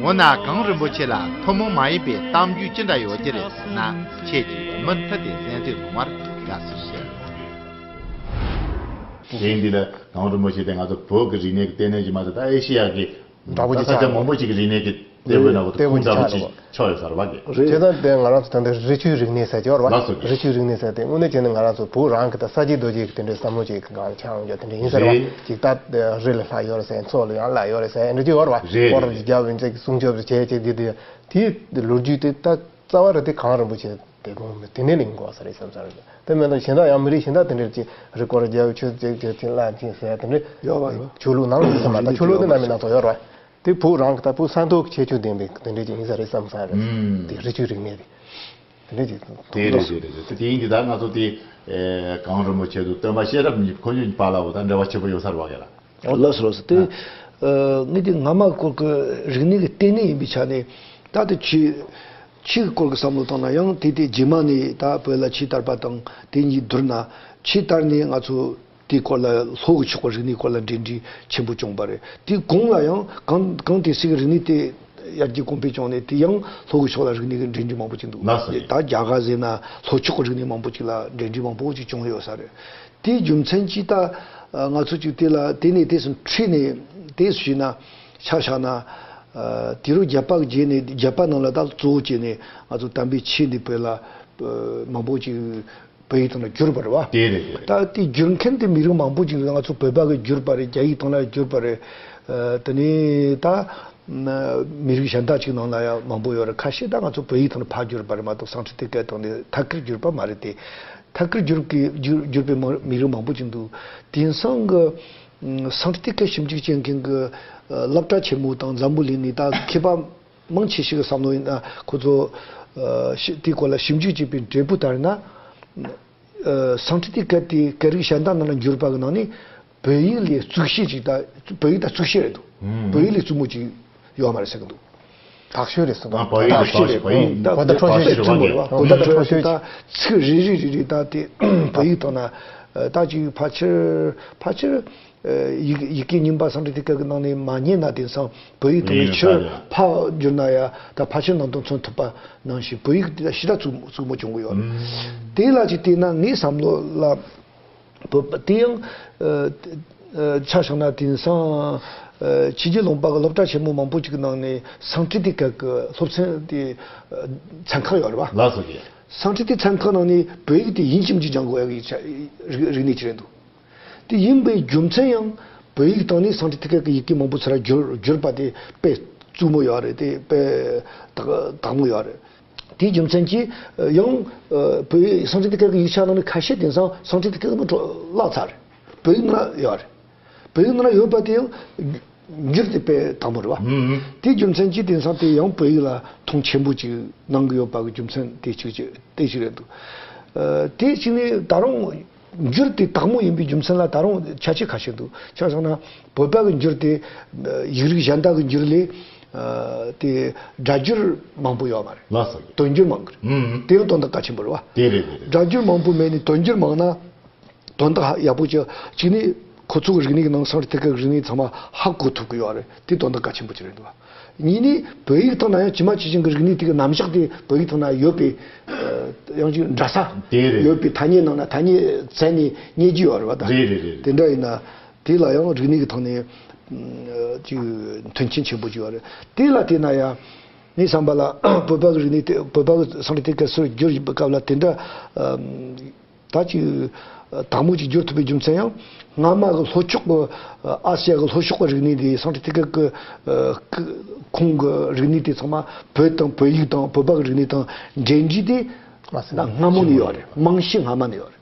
ཡོད། འོ་ན་གངས་རིན་པོ་ཆེ་ལ་ཐུན་མོང་མ་ཡིན་པའི་གཏམ་རྒྱུད་ཅི་འདྲ་ཡོད་ཀྱི་རེད་ཟེར་ན། ཁྱེད་ཀྱིས་མུ་མཐུད་དེ་གསན་གཟིགས་གནང་བར་དགའ་བསུ་ཞུ། དེ་འདི་ལ་གངས་རིན་པོ་ཆེ་དེ་ང་ཚོ་བོད་ཀྱི་རིག་གནས་ཀྱི་ལྟེ་གནས་ཀྱི་མ་ཟད། ད་ཨེ་ཤེ་ཡ་གི་འདྲ་པོ་ཅིག་ད་ས་ཆ་ཆགས་མང་པོ་ཅིག་གི་རིག་གནས་ཀྱི་ལྟེ་བའི་ནང་དུ་ལྟེ་བ་ཁུངས་འདྲ་པོ་ཅིག་ཆགས་ཡོད་ས་རེད་བ། རེད། དེ་ལྟར་དེ་ང་རང་ཚོ་ད་ལྟ་རི་ཆུའི་རིག་གནས་ཟེར་གྱི་ཡོད་རེད་བ། ལགས་སོ། རི་ཆུའི་རིག་གནས་ཟེར་དེ་དངོས་གནས་བྱས་ན་ང་རང་ཚོ་བོད་རང་གི་ད་ས་སྐྱེས་རྡོ་སྐྱེས་ཀྱི་དེ་འདྲའི་བསམ་བློ་ཅིག་གི་སྒང་ལ་ཆགས་ཡོང་རྒྱུ་དེ་འདྲ་ཡིན་ས་རེད་བ། རེད། ཅིག་ད་རི་ལ་ལྷ་ཡོད་རེད་ཟེར། མཚོ་ལ་ཡང་ལྷ་ཡོད་རེད་ཟེར། འདྲ་ཅིག་ཡོད་རེད་བ། རེད། སྐོར་རེད། རྒྱབ་ཡིན་ཅིག་སྲུང་སྐྱོབ་རེ་བྱས་ཅིག་དེ་དེ་དེའི་ལོ་རྒྱུས་དེ་ད་རྩ་བ་རེད། དེ་གངས་རིན་པོ་ཆེ་དེ་དགོངས་པ་དེ་ནས་ལེན་དགོས་ས་རེད་བསམ་ས་རེད། དེ་མིན་ད་གཞན་དག་ཡང་མི་རིགས་གཞན་དག་དེ་འདྲ་ཅིག་རི་སྐོར་རྒྱབ་ཆུ་ཅིག་ཅིག་ཅིག་ལྷ་ཅིག་ཟེར་དེ་འདྲ་ཡོད་རེད་བ། ཆོས་ལུགས་ནང་ལ་ཡོད་ས་མ་རེད། ད་ཆོས་ལུགས་དེ་ནང་མི་ནང་ཚོ་ཡོད་རེད་བ། དེ་བོད་རང་གི་ད་བོད་ས་མཐོ་གི་ཁྱད་ཆོས་ལྡན་པའི་དེ་འདྲ་ཅིག་ཡིན་ས་རེད་བསམ་ས་རེད། ཨུམ། དེ་རི་ཆུའི་རིག་གནས་རེད། དེ་འདྲ་ཅིག་དེ་རེད། དེ་རེད། དེ་རེད། དེ་དེ་ཡིན་གྱི་ད་ང་ཚོ་དེ་ཨེ་གངས་རིན་པོ་ཆེ་དང་སྟོན་པ་གཤེན་རབ་གཉིས་ཁོ་ཚོའི་བར་ལ་འོ་ད་འབྲེལ་བ་ཆེན་པོ་ཡོད་ས་རེད་བ་ག་ལ། ལགས་སོ་ལགས་སོ། དེ་ཨ་ངས་དེ་སྔ་མ་སྐོར་གྱི་རིག་གནས་ཀྱི་ལྟེ་གནས་ཡིན་པའི་ཆ་ནས། ད་དེ་ཆུ་ཆུ་གི་སྐོར་གྱི་བསམ་བློ་བཏང་ན་ཡང་དེ་དེ་རྗེས་མ་ནས་ད་བོད་ལ་ཆུ་དར་བ་དང་དེ་གཉིས་བསྡུར་ན། ཆུ་དར་ནས་ང་ཚོ་དེའི་སྐོར་ལ་ལྷོ་གི་ཕྱོགས་ཀྱི་རིག་གནས་སྐོར་ལ་འབྲེལ་འདྲིས་ཆེན་པོ་བྱུང་བ་རེད། དེའི་གོང་ལ་ཡང་གངས་གངས་ཏི་སེ་གི་རིག་གནས་དེ་ཡར་རྒྱས་གོང་འཕེལ་བྱུང་ནས། དེ་ཡང་ལྷོ་གི་ཕྱོགས་ལ་རིག་གནས་ཀྱི་འབྲེལ་འདྲིས་མང་པོ་ཅིག་འདུག་ལགས་སོ། ད་རྒྱ་གར་ཟེར་ན་ལྷོ་ཕྱོགས་ཀྱི་རིག་གནས་མང་པོ་ཅིག་ལ་འབྲེལ་འདྲིས་མང་པོ་ཅིག་བྱུང་ཡོད་ས་རེད། དེའི་རྒྱུ་མཚན་གྱིས་ད་ང་ཚོ་ཅིག་དེ་ལ་དེ་ནས་དེ་ཚོ་འཁྲིད་ནས་དེ་ཞུས་ན། ཆ་བཞག་ན་དུས་རབས་བརྒྱད་པ་གི་རྗེས་ནས། བརྒྱད་པ་ནང་ལ་ད་གཙོ་བོ་བྱས་ནས་ང་ཚོ་དམ་པའི་ཆོས་འདི་བོད་ལ་མང་པོ་ཅིག་བོད་ཡིག་ཐོག་ལ་བསྒྱུར་བ་རེད་བ། དེ་རེད། དེ་རེད། ད་དེ་བསྒྱུར་མཁན་དེ་མི་རིགས་མང་པོ་ཅིག་རེད། ང་ཚོ་བོད་པ་གིས་བསྒྱུར་བ་རེད། རྒྱ་ཡིག་ཐོག་ལ་བསྒྱུར་བ་རེད། ཨ། དེ་ནས་ད་མི་རིགས་གཞན་དག་ཅིག་ནང་ལ་ཡང་མང་པོ་ཡོད་རེད། ཁ་ཤས་ད་ང་ཚོ་བོད་ཡིག་ཐོག་ལ་ཕར་བསྒྱུར་བ་རེད་མ་གཏོགས་སཾ་སྐྲྀ་ཏའི་སྐད་ཐོག་ནས་ཐད་ཀར་བསྒྱུར་བ་མ་རེད་དེ། ཐད་ཀར་བསྒྱུར་གི་བསྒྱུར་བསྒྱུར་བའི་མི་མི་རིགས་མང་པོ་ཅིག་འདུག་དེང་སང་གི་སཾ་སྐྲྀ་ཏའི་སྐད་ཞིབ་འཇུག་བྱེད་མཁན་གྱི་སློབ་གྲྭ་ཆེན་མོ་དང་འཛམ་བུ་གླིང་ནས་ད་མཁས་པ་མང་ཆེ་ཞིག་གི་བསམ་བློ་ཡིན་ན། ཁོ་ཚོ་ཨ་ཤི་དེའི་སྐོར་ལ་ཞིབ་འཇུག་བྱས་པའི་འབྲས་བུ་ལྟར་ན། ཨ་སཾ་སྐྲྀ་ཏའི་སྐད་དེ་སྐད་རིགས་གཞན་དག་ནང་ལ་བསྒྱུར་བ་གི་ནང་ནས་བོད་ཡིག་ལས་གཙུག་ཤོས་ཅིག་ད་བོད་ཡིག་ད་གཙུག་ཤོས་རེད་འདུག་ཨུམ། བོད་ཡིག་ལས་གཙུག་མོ་ཅིག་ཡོད་མ་རེད་ཟེར་གི་འདུག་དག་ཤོས་རེད་ཟེར་གི་འདུག་ཨ། བོད་ཡིག་དག་ཤོས་རེད། ད་གོ་བརྡ་འཕྲོད་ཤོས་རེད། གཙུག་མོ་རེད་བ། གོ་བརྡ་འཕྲོད་ཤོས་ད་ཚིག་རེ་རེ་རེ་རེ་ད་དེ་བོད་ཡིག་ཐོག་ན་ད་ཅིག་ཕལ་ཆེར་ཕལ་ཆེར། ཡི་ཡི་གེ་རྙིང་པ་སཾ་སྐྲྀ་ཏའི་སྐད་ཀྱི་ནང་ནས་མ་རྙེད་ན། དེང་སང་བོད་ཡིག་ཐོག་ནས་ཕྱིར་ཕར་བསྒྱུར་ན་ཡ་ད་ཕལ་ཆེར་ནང་དོན་མཚོན་ཐུབ་པ་ནང་བཞིན། བོད་ཡིག་དེ་ཞེ་དྲག་གཙུག་གཙུག་མོ་བྱུང་གི་ཡོད་རེད། དེ་ལ་ཅིག་བལྟས་ན་ངའི་བསམ་བློ་ལ་བོད་པ་དེ་ཡང་ཆ་བཞག་ན། དེང་སང་ཕྱི་རྒྱལ་ལུང་པ་གི་སློབ་གྲྭ་ཆེན་མོ་མང་པོ་ཅིག་གི་ནང་ནས་སཾ་སྐྲྀ་ཏའི་སྐད་ཀྱི་སློབ་ཚན་དེ་ཚན་ཁག་ཡོད་རེད་བ། ལགས་སོ། ཡེ། སཾ་སྐྲྀ་ཏའི་ཚན་ཁག་ནང་ནས་བོད་ཡིག་དེ་ཡིན་གཅིག་མིན་གཅིག་སྦྱང་དགོས་ཡ་གི་རིག་གནས་ཅིག་རེད་འདུག་དེ་ཡིན་པའི་རྒྱུ་མཚན་ཡང་བོད་ཡིག་སྟེང་ནས་སཾ་སྐྲྀ་ཏའི་སྐད་ཀྱི་ཡི་གེ་མང་པོ་ཚུར་བསྒྱུར་བསྒྱུར་པ་དེ་དཔེ་གཙུག་མོ་ཡོད་རེད། དེ་དཔེ་དག་དག་མོ་ཡོད་རེད། དེའི་རྒྱུ་མཚན་གྱིས་ཡང་བོད་ཡིག་སཾ་སྐྲྀ་ཏ་ཀ་གི་ཡིག་ཆ་ནང་ནས་ཁ་ཤས་དེང་སང་སཾ་སྐྲྀ་ཏ་ཀ་གི་ནང་བརླག་ཚར་རེད། བོད་ཡིག་ནང་ཡོད་རེད། བོད་ཡིག་ནང་ཡོད་པ་དེ་ཡང་འགྱུར་དེ་དཔེ་དག་པོ་རེད་བ། དེའི་རྒྱུ་མཚན་གྱིས་དེང་སང་དེ་ཡང་བོད་ཡིག་ལ་མཐོང་ཆེན་པོ་ཅིག་གནང་གི་ཡོད་པ་གི་རྒྱུ་མཚན་དེ་གཅིག་ཅིག་དེ་ཞིག་རེད་འདུག་དེ་གཅིག་ནས་ད་རུང་འགྱུར་དེ་དག་མོ་ཡིན་པའི་རྒྱུ་མཚན་ལ་ད་རུང་ཁྱད་ཆོས་ཁ་ཤས་འདུག་ཆ་བཞག་ན་བོད་པ་གི་འགྱུར་དེ་ཡིག་རིགས་གཞན་དག་གི་འགྱུར་ལས་དེ་སྒྲ་སྒྱུར་མང་པོ་ཡོད་མ་རེད། ལགས་སོ། དོན་སྒྱུར་མང་གི་རེད། དེ་ཡང་དོན་དག་གལ་ཆེན་པོ་རེད་བ། དེ་རེད་དེ་རེད། སྒྲ་སྒྱུར་མང་པོ་མེད་ནས་དོན་སྒྱུར་མང་ན། དོན་དག་ཧ་ཡག་པོ་ཅིག་གཅིག་ནི་ཁོ་ཚོ་གི་རིག་གནས་ཀྱི་ནང་སཾ་སྐྲྀ་ཏ་ཀ་གི་རིག་གནས་ཚང་མ་ཧ་གོ་ཐུབ་ཀྱི་ཡོད་རེད། དེ་དོན་དག་གལ་ཆེན་པོ་ཅིག་རེད་འདུག་གཉིས་ནི་བོད་ཡིག་ཐོག་ན་ཡང་ཇི་མ་ཇི་བཞིན་གྱི་རིག་གནས་དེ་གི་རྣམ་གཞག་དེ་བོད་ཡིག་ཐོག་ན་ཡོད་པའི་ཡང་ཅིག་འདྲ་ས་དེ་རེད། ཡོད་པའི་ཐ་སྙད་ནང་ན་ཐ་སྙད་བཙལ་ནས་རྙེད་རྒྱུ་ཡོད་རེད་བ་ད། རེད་རེད་རེད། དེ་འདྲ་ཡིན་ན་དེ་ལ་ཡང་རིག་གནས་ཀྱི་ཐོག་ནས་ཅིག་མཐུན་རྐྱེན་ཆེན་པོ་ཅིག་ཡོད་རེད། དེ་ལ་བལྟས་ན་ཡང་ངའི་བསམ་པ་ལ་བོད་པ་གི་རིག་གནས་དེ་བོད་པ་གི་སཾ་སྐྲྀ་ཏ་ཀ་སུ་བསྒྱུར་བཞིན་པའི་སྐབས་ལ་དེ་འདྲ། ད་ཅིག་དག་མོ་ཅིག་བསྒྱུར་ཐུབ་པའི་རྒྱུ་མཚན་ཡང་སྔ་མ་གི་ལྷོ་ཕྱོགས་ཀྱི་ཨ་སི་ཡ་གི་ལྷོ་ཕྱོགས་ཀྱི་རིག་གནས་དེ་སཾ་སྐྲྀ་ཏ་ཀ་གི་ཁོངས་ཀྱི་རིག་གནས་དེ་ཚང་མ་བོད་དང་བོད་ཡིག་དང་བོད་པ་གི་རིག་གནས་དང་འབྲེལ་འདྲིས་དེ་ད་སྔ་མོ་ནས་ཡོད་རེད། རྨང་གཞི་སྔ་མ་ནས་ཡོད་རེད།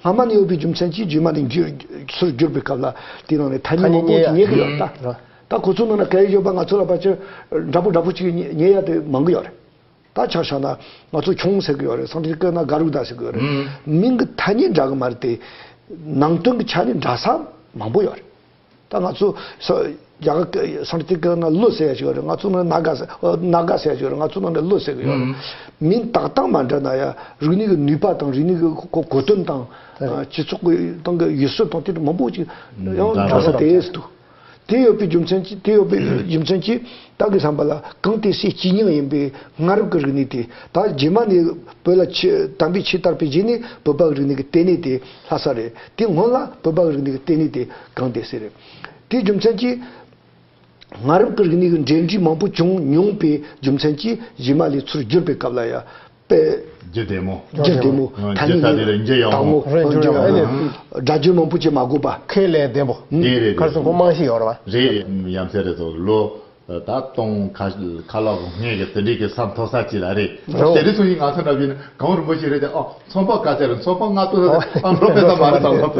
སྔ་མ་ནས་ཡོད་པའི་རྒྱུ་མཚན་གྱིས་རྗེས་མ་ནས་བསྒྱུར་ཚུར་བསྒྱུར་པའི་སྐབས་ལ་དེའི་ནང་ནས་ཐ་སྙད་མང་པོ་ཅིག་རྙེད་ཀྱི་ཡོད་རེད་ད། ད་ཁོ་ཚོའི་ནང་ན་སྐད་ཡིག་ཡོད་པ་ང་ཚོ་ལ་ཕལ་ཆེར་འདྲ་པོ་འདྲ་པོ་ཅིག་རྙེད་ཡ་དེ་མང་གི་ཡོད་རེད། ད་ཆ་བཞག་ན་ང་ཚོ་ཁྱུང་ཟེར་གི་ཡོད་རེད། སཾ་སྐྲྀ་ཏ་ཀ་ན་ག་རུ་ད་ཟེར་གི་ཡོད་རེད། མིང་གི་ཐ་སྙད་འདྲ་གི་མ་རེད་དེ། ནང་དོན་གི་ཆ་ནས་འདྲ་ས་མང་པོ་ཡོད་རེད། ད་ང་ཚོ་ས་རྒྱ་གར་སཾ་སྐྲྀ་ཏ་ཀ་ན་ལོ་ཟེར་ཡ་ཞིག་ཡོད་རེད། ང་ཚོ་ནང་ན་ག་ཟེར་ཨ་ན་ག་ཟེར་ཡ་ཞིག་ཡོད་རེད། ང་ཚོ་ནང་ན་ལོ་ཟེར་གི་ཡོད་རེད། མིང་བཏགས་སྟངས་མ་འདྲ་ན་ཡ་རིག་གནས་གི་ནུས་པ་དང་རིག་གནས་གི་གོ་གོ་དོན་དང་ཨ་སྤྱི་ཚོགས་གི་སྟེང་གི་ཡུལ་སྲོལ་དང་དེ་འདྲ་མང་པོ་ཅིག་ཡང་འདྲ་ས་དེ་ཡོད་འདུག་དེ་ཡོད་པའི་རྒྱུ་མཚན་གྱིས་དེ་ཡོད་པའི་རྒྱུ་མཚན་གྱིས་ད་གི་བསམ་པ་ལ་གང་དེ་སའི་སྤྱི་སྙིང་ཡིན་པའི་སྔ་རབས་ཀྱི་རིག་གནས་དེ་ད་རྗེས་མ་ནས་བོད་ལ་ཆེ་དམ་པའི་ཆོས་དར་བའི་རྗེས་ནས་བོད་པ་གི་རིག་གནས་ཀྱི་ལྟེ་གནས་དེ་ལྷ་ས་རེད། དེ་སྔོན་ལ་བོད་པ་གི་རིག་གནས་ཀྱི་ལྟེ་གནས་དེ་གང་དེ་སེ་རེད། དེའི་རྒྱུ་མཚན་གྱིས་སྔ་རབས་ཀྱི་རིག་གནས་ཀྱི་འབྲེལ་འདྲིས་མང་པོ་བྱུང་མྱོང་པའི་རྒྱུ་མཚན་གྱིས་རྗེས་མ་ལས་ཚུར་བསྒྱུར་པའི་སྐབས་ལ་ཡང་དཔེ་རྒྱུ་བདེ་མོ། རྒྱུ་བདེ་མོ། ཨ་ཐ་སྙད་རྒྱུ་ས་དེ་ལ་འགྱུར་ཡོང་དག་མོ། མོ། རེད། འགྱུར་ཡོང་། ཨ་ནི་སྒྲ་སྒྱུར་མང་པོ་བྱེད་མ་དགོས་པ། ཁས་ལེན་བདེ་མོ། རེད་རེད་རེད། ཁར་སང་ཁོ་རྨང་གཞི་ཡོད་རེད་བ། རེད་རེད། ཡ་མཚན་རེད་དོ་ལོ། ད་སྟོང་ཁ་ཁ་ལག་སྔས་ཀྱི་དེ་འདྲའི་གི་ས་མཐོ་ས་ཅིག་ལ་རེད། རོ། དེ་རིང་སང་ཉིན་ང་ཚོ་འདྲ་བྱས་ན་གངས་རིན་པོ་ཆེ་རེད་དེ། ཨ་ཚོང་པ་ག་ཚད་རེད། ཚོང་པ་ལྔ་སྟོང་ས་རེད། ཨ་འགྲོ་ཕེ་ས་མ་རེད་ས་ལ་ཚོང་པ་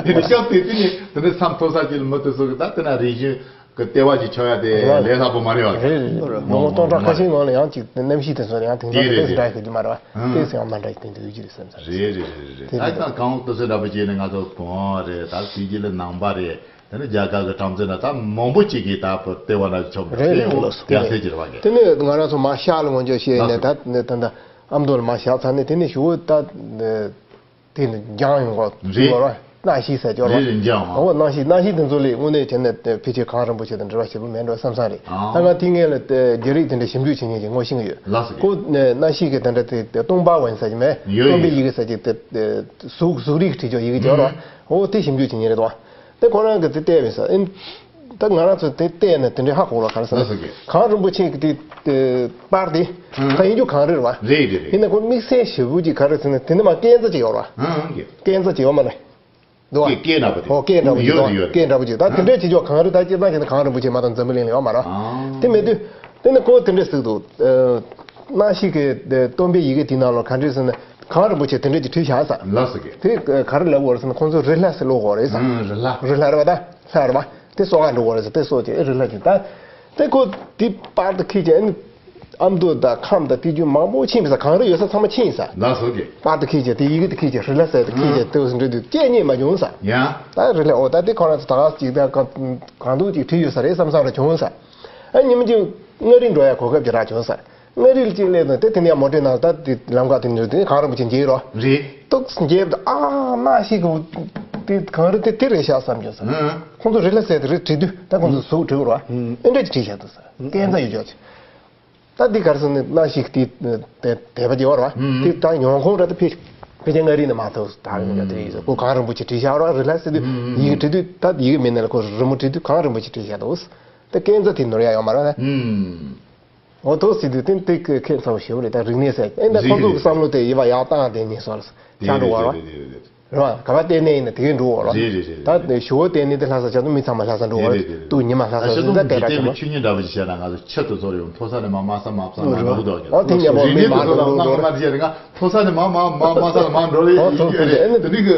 དེ་ནི་སྐབས་དེ་དུས་ནས་དེ་འདྲའི་ས་མཐོ་ས་ཅིག་ལ་མི་དེ་ཚོ་གི་ད་དེ་ན་རིག་གཞུང་གི་ལྟེ་བ་ཅིག་ཆགས་ཡ་དེ་ལས་སླ་པོ་མ་རེད་བ། རེད་རེད། ལོ་ངོ་སྟོང་ཕྲག་ཁ་ཤས་སྔོན་ལ་ཡང་ཅིག་གནམ་གཤིས་དེ་ཚོ་ཡང་དེང་སང་དེ་འདྲ་ཞིག་མ་རེད་བ། དེ་ཚོ་ཡང་མ་འདྲ་ཞིག་དེ་འདྲ་ཡོད་ཀྱི་རེད་བསམ་ས་རེད། རེད་རེད་རེད་རེད། ད་ཡང་གངས་འོག་ཏུ་སེ་འདྲ་པོ་བྱས་ནས་ང་ཚོ་གངས་རེད། ད་དེ་རྗེས་ལ་ནང་པ་རེད། དེ་ནས་རྒྱ་གར་གྱི་གྲངས་འཛིན་ན་ད་མང་པོ་ཅིག་གིས་ད་ལྟེ་བ་ན་ཆོག་རེད་རེད། རྒྱ་སེ་ཅིག་རེད་བ་གི། དེ་ནས་ང་རང་ཚོ་མ་ཤག་ལ་ངོ་འཇོག་བྱས་ནས་ད་ད་ད་ཨ་མདོ་ལ་མ་ཤག་ཚར་ནས་དེ་ནས་ཞུ་བོ་ད། དེ་ནི་འགྱང་ཡོང་གོ། རེད། ཡོད་ར། གནམ་གཤིས་ཟེར་ཅོག་ར། རེད་རེད། འགྱང་བ། འོ་གནམ་གཤིས་གནམ་གཤིས་དེ་ཚོ་ལས་དངོས་གནས་བྱས་ན་ཕལ་ཆེར་གངས་རིན་པོ་ཆེ་དང་འབྲེལ་བ་ཞེ་པོ་མེད་འགྲོ་བསམ་བསམ་རེད། ཨང་། ད་ང་དེ་སྔས་ལ་རྒྱ་རིགས་དེ་འདྲ་ཞིབ་འཇུག་བྱེད་མཁན་ཅིག་ངོ་ཤེས་ཀྱི་ཡོད། ལགས་སོ། ཁོ་གནམ་གཤིས་ཀྱི་དེ་འདྲ་དེ་སྟོང་པ་འོན་ས་ཅིག་མེད། ཡོད་སྟོན་པའི་ཡོད། ཡི་གེ་ཟེར་ཅིག་དེ་གཟུགས་གཟུགས་རིས་བྲིས་ཅོག་ཡི་གེ་ཅོག་ར། ཨང་། འོ་དེ་ཞིབ་འཇུག་བྱེད་མཁན་རེད་དོ། དེ་ཁོ་རང་གི་དེ་བལྟས་པས་ས་ཨིན། ད་ང་རང་ཚོ་དེ་བལྟས་ནས་དེ་འདྲའི་ཧ་གོ་ལ་ག་རེ་ཟེར་ན། ལགས་སོ་རྒན། གངས་རིན་པོ་ཆེ་གི་དེ་དེ་པར་དེ། ཨང་། ད་ཡིན་རྒྱུ་གངས་རི་རེད་བ། རེད་རེད་རེད། ཡིན་ན་ཁོ་དམིགས་བསལ་ཞེ་པོ་ཅིག་ག་རེ་ཟེར་ན་དེ་ནི་མ་སྐས་འཛེག་ཅིག་ཡོད་ར། ཨང་ཨང་རྒན། སྐས་འཛེག་ཅིག་ཡོད་མ་རེད། འདུག་བ། སྐས་སྐས་འདྲ་པོ་དེ། ཨོ་སྐས་འདྲ་པོ་ཅིག་ཡོད་ད་དེ་འདྲ་ཡོད་ཅིག་ཡོད། གངས་རི་ད་སྤྱིར་བཏང་བྱས་ན་གངས་རིན་པོ་ཆེ་མ་གཏོགས་འཛམ་བུ་གླིང་ལ་ཡོད་མ་རེད། ཨང་། དེ་མེད་དུས། དེ་ནི་ཁོ་དེ་འདྲ་ཟེར་འདུག་ཨ། གནམ་གཤིས་ཀྱི་སྟོན་པའི་ཡི་གེ་དེའི་ནང་ལ་ག་འདྲ་ཟེར་ན་གངས་རིན་པོ་ཆེ་དེ་འདྲ་ཅིག་བྲིས་བཞག་ས། ལགས་སོ་རྒན། དེ་ག་རེ་ལབ་དགོས་རེད་ཟེར་ན་ཁོང་ཚོ་རི་ལྷ་ཟེར་ལབ་དགོས་རེད་ས། ཨང་། རི་ལྷ། རི་ལྷ་རེད་བ་ད། ལྷ་རེད་བ། དེ་སོ་ག་འགྲོ་དགོས་རེད་ཟེར་དེ་སོ་ཅེ་རི་ལྷ་ཅིག་ད། དེ་ཁོ་དེ་པར་དུ་ཁྱེར་ཅེ་ཨ་ནི། ཨ་མདོ་དང་ཁམས་དང་དེ་རྒྱུ་མང་པོ་ཕྱིན་པ་ས་གངས་རི་ཡོད་ས་ཚང་མ་ཕྱིན་ས། ལགས་སོ་རྒན། པར་དུ་ཁྱེར་ཅེ་དེ་ཡི་གེ་དུ་ཁྱེར་ཅེ་རི་ལྷ་ཟེར་དུ་ཁྱེར་ཅེ་ཨང་། དེ་འོ་ཟེར་འདྲ་དུ་སྐད་རྙེད་མ་བྱུང་ས། ཡང་། ད་རི་ལྷ་འོ་ད་དེ་ཁོ་རང་ཚོ་ད་ག་ཅིག་ད་གང་གང་འདུག་ཅིག་བྲིས་ཡོད་ས་རེད་བསམ་བསམ་ར་བྱུང་ས། ཨ་ཉི་མ་གཅིག་མངའ་རིས་འགྲོ་ཡ་གོ་སྐབས་ཅིག་རག་བྱུང་ས། མངའ་རིས་ལ་གཅིག་སླེབས་དང་དེ་དེ་ནས་མོ་ཊའི་ནང་ད་དེ་ལམ་ཁ་དེ་འགྲོ་དེ་གངས་རིན་པོ་ཆེ་མཇལ་རོ། རེད། ཏོག་ཙམ་མཇལ་བ་དང་ཨ་གནམ་གཤིས་ཀྱི་དེ་གངས་རི་དེ་དེ་རེད་ཤག་བསམ་བྱུང་ས། ཨང་། ཁོང་ཚོ་རི་ལྷ་ཟེར་དེ་རེད་བྲིས་དུས་ད་ཁོང་ཚོ་གཟུགས་བྲིས་རོ། ཨང་། ཨེ་འདྲ་ཅིག་བྲིས་བཞག་འདུག་ས། སྐས་འཛེག་ཡོད་ཅོག་ཅིག་ད་འདི་ག་རེ་ཟེར་ན་གནམ་གཤིས་ཀྱི་དེ་དད་པ་དེ་ཡོད་རེད་བ། ཨང་། དེ་ད་ཡོང་ཁུངས་ར་ད་ཕི་ཕི་ཅན་མངའ་རིས་ནས་མ་ཐོག་ད་ཡོང་ཡ་དེ་ཡིན་ཟེར་ཁོ་གངས་རིན་པོ་ཆེ་བྲིས་བཞག་རོ་རི་ལྷ་ཟེར་དུས། ཨང་། ཡི་གེ་བྲིས་དུས་ད་ཡི་གེ་མིན་ན་ལ་ཁོ་རི་མོ་བྲིས་དུས་གངས་རིན་པོ་ཆེ་བྲིས་བཞག་འདུག་ད་སྐས་འཛེག་དེ་ནོར་ཡ་ཡོད་མ་རེད་ད། ཨང་། འོ་ཐོག་ཟེར་དུས་དེ་དེ་ཁྱད་མཚར་པོ་ཞེ་པོ་རེད་ད་རིག་གནས་ཟེར་ཨེ་ད་ཁོ་ཚོ་གི་བསམ་བློ་དེ་ཡི་བ་ཡག་བཏང་དེ་ཉིན་སོར་ཆགས་འགྲོ་བ་རེད་བ། རེད་བ། ག་པར་བལྟས་ནས་ཡིན་ན་དེ་གའི་འགྲོ་འོ་རོ། རེད་རེད་རེད། ད་ཞུ་བོ་བལྟས་ནས་དེ་ལྷ་ས་ཆ་ཚོ་མི་ཚང་མ་ལྷ་ས་འགྲོ་འོ་རེད། རེད་རེད། སྟུག་ཉི་མ་ལྷ་ས་ད་ཤ་ཟིན་ད་ཏོང་དེ་དེ་བའི་ཆོས་ཉིད་འདྲ་པོ་ཞིག་བཤད་ན་ང་ཚོ་ཆེད་དུ་ཚོར་ཡོང་མཐོ་ས་ནས་མར་དམའ་ས་མར་བསམ་ན་འགྲོ་གི་འདུག་ཨོ་དེ་མཉམ་པོ་མི་མར་འགྲོ་འགྲོ་འགྲོ་རེད། ང་ཚོ་མ་དེ་བཤད་ན་ང་མཐོ་ས་ནས་མར་མར་མར་དམའ་ས་ལ་མར་འགྲོ་རེད། ཨོ་ཐོ་ཐོ་ཨེ་རེད། དེ་འདྲ་གི་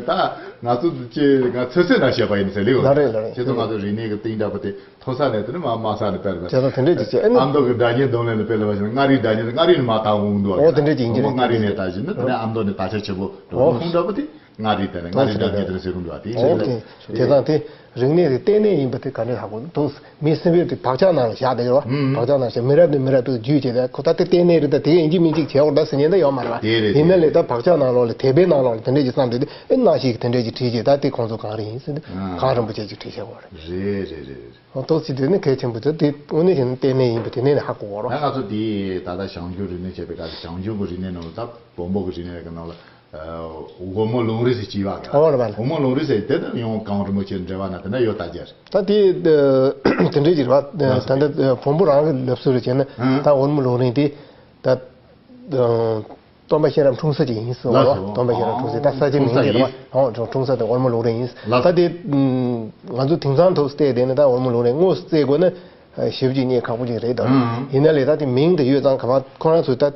ད་ང་ཚོ་ཅེ་ང་ཚོད་ཚོད་ན་བཤད་པ་ཡིན་ཟེར་ལེ་འོ། ལ་རེད་ལ་རེད། ཁྱེད་ཚོ་ང་ཚོ་རིག་གནས་ཀྱི་སྟེང་འདྲ་པོ་དེ། མཐོ་ས་ནས་དེ་ནི་མ་དམའ་ས་ནས་སྤེལ་བ། བྱས་ཙང་དེ་འདྲས་ཅིག་བྱས་ཨ་ནི། ཨ་མདོ་གི་སྒྲ་སྙན་རྡུང་ལེན་ལ་སྤེལ་བ་བཞིན་མངའ་རིས་སྒྲ་སྙན་དེ་མངའ་རིས་ནས་མར་དར་འོང་འདུག་ཨོ་དེ་འདྲས་ཅིག་ཡིན་གྱི་རེད། མངའ་རིས་ནས་དར་བཞིན་ནི་དེ་ནས་ཨ་མདོ་ནས་དར་ཆ་ཆེ་པོ་འགྲོ་འོ། ཁུངས་འདྲ་པོ་དེ་མངའ་རིས་དེ་ནས་མངའ་རིས་སྒྲ་སྙན་དེ་ནས་ཟེར་གི་འདུག་ཨ་དེ་ཨོ་ཡིན་དེ་ཟེར་བྱས་ཙང་དེ་རིག་གནས་དེ་ལྟེ་གནས་ཡིན་པ་དེ་ག་འདྲས་ཧ་གོ་འདུག་མི་སེམས་པའི་དེ་བག་ཆགས་ནང་ལ་བཞག་བསྡད་ཡོད་བ། བག་ཆགས་ནང་བཞག་མི་རབས་ནས་མི་རབས་དུ་བརྒྱུད་བྱས་ཏེ་ཁོ་ད་དེ་ལྟེ་གནས་རེད། ད་དེ་ག་ཡིན་གཅིག་མིན་གཅིག་བྱས་འོ་ད་ཟེར་ཉན་ད་ཡོད་མ་རེད་བ། དེ་རེད། ཡིན་ན་ལས་ད་བག་ཆགས་ནང་ལོགས་ལ་དད་པའི་ནང་ལོགས་ལ་དེ་འདྲས་ཀྱི་བསམ་དེ་དེ་ཨེ་ནང་བཞིན་གྱི་དེ་འདྲས་ཀྱི་བྲིས་བྱས་ད་དེ་ཁོང་ཚོ་གངས་རི་ཡིན་ཟེར་ཏེ་གངས་རིན་པོ་ཆེ་ཅིག་བྲིས་བྱས་འོ་རེད། རེད་རེད་རེད། ཏོག་ཙི་དེ་ནི་གལ་ཆེན་པོ་དེ་དེ་དངོས་གནས་བྱས་ན་ལྟེ་གནས་ཡིན་པ་དེ་ནས་ནི་ཧ་གོ་བ་རོ། ད་ང་ཚོ་དེ་ད་ལྟ་ཞང་ཞུང་རིག་གནས་བྱས་པའི་སྐབས་ཞང་ཞུང་གི་རིག་གནས་ནང་ལ་ད་བོན་པོ་གི་རིག་གནས་གི་ནང་ལ་འོལ་མོ་ལུང་རིང་ཟེར་གྱི་ཡོད་པ། འོ་རེད་པ། འོལ་མོ་ལུང་རིང་ཟེར་དེ་དང་ཡང་གངས་རིན་པོ་ཆེ་འབྲེལ་བ་ན་དེ་འདྲ་ཡོད་ད་རྒྱ་རེད། ད་དེ་དེ་འདྲའི་ཅིག་རེད་པ། ད་ལྟ་བོན་པོ་རང་གི་ལབ་སྲོལ་རེ་བྱས་ན་ད་འོལ་མོ་ལུང་རིང་དེ་ད། སྟོན་པ་གཤེན་རབ་འཁྲུངས་ས་ཅིག་ཡིན་ཟེར་བ། སྟོན་པ་གཤེན་རབ་འཁྲུངས་ས་ད་ས་ཆའི་མིང་དེ་རེད་བ། འོ་འཁྲུངས་ས་དེ་འོལ་མོ་ལུང་རིང་ཡིན། ད་དེ་ང་ཚོ་དེང་སང་ཐོག་བལྟས་བསྡད་ན་ད་འོལ་མོ་ལུང་རིང་དངོས་སུ་བཙལ་དགོས་ན་ཞེ་པོ་ཅིག་རྙེད་ཁག་པོ་ཅིག་རེད་དོ། ཡིན་ན་ལས་ད་དེ་མིང་དེ་ཡོད་ཙང་ག་མ་ཁོ་རང་ཚོས་ད་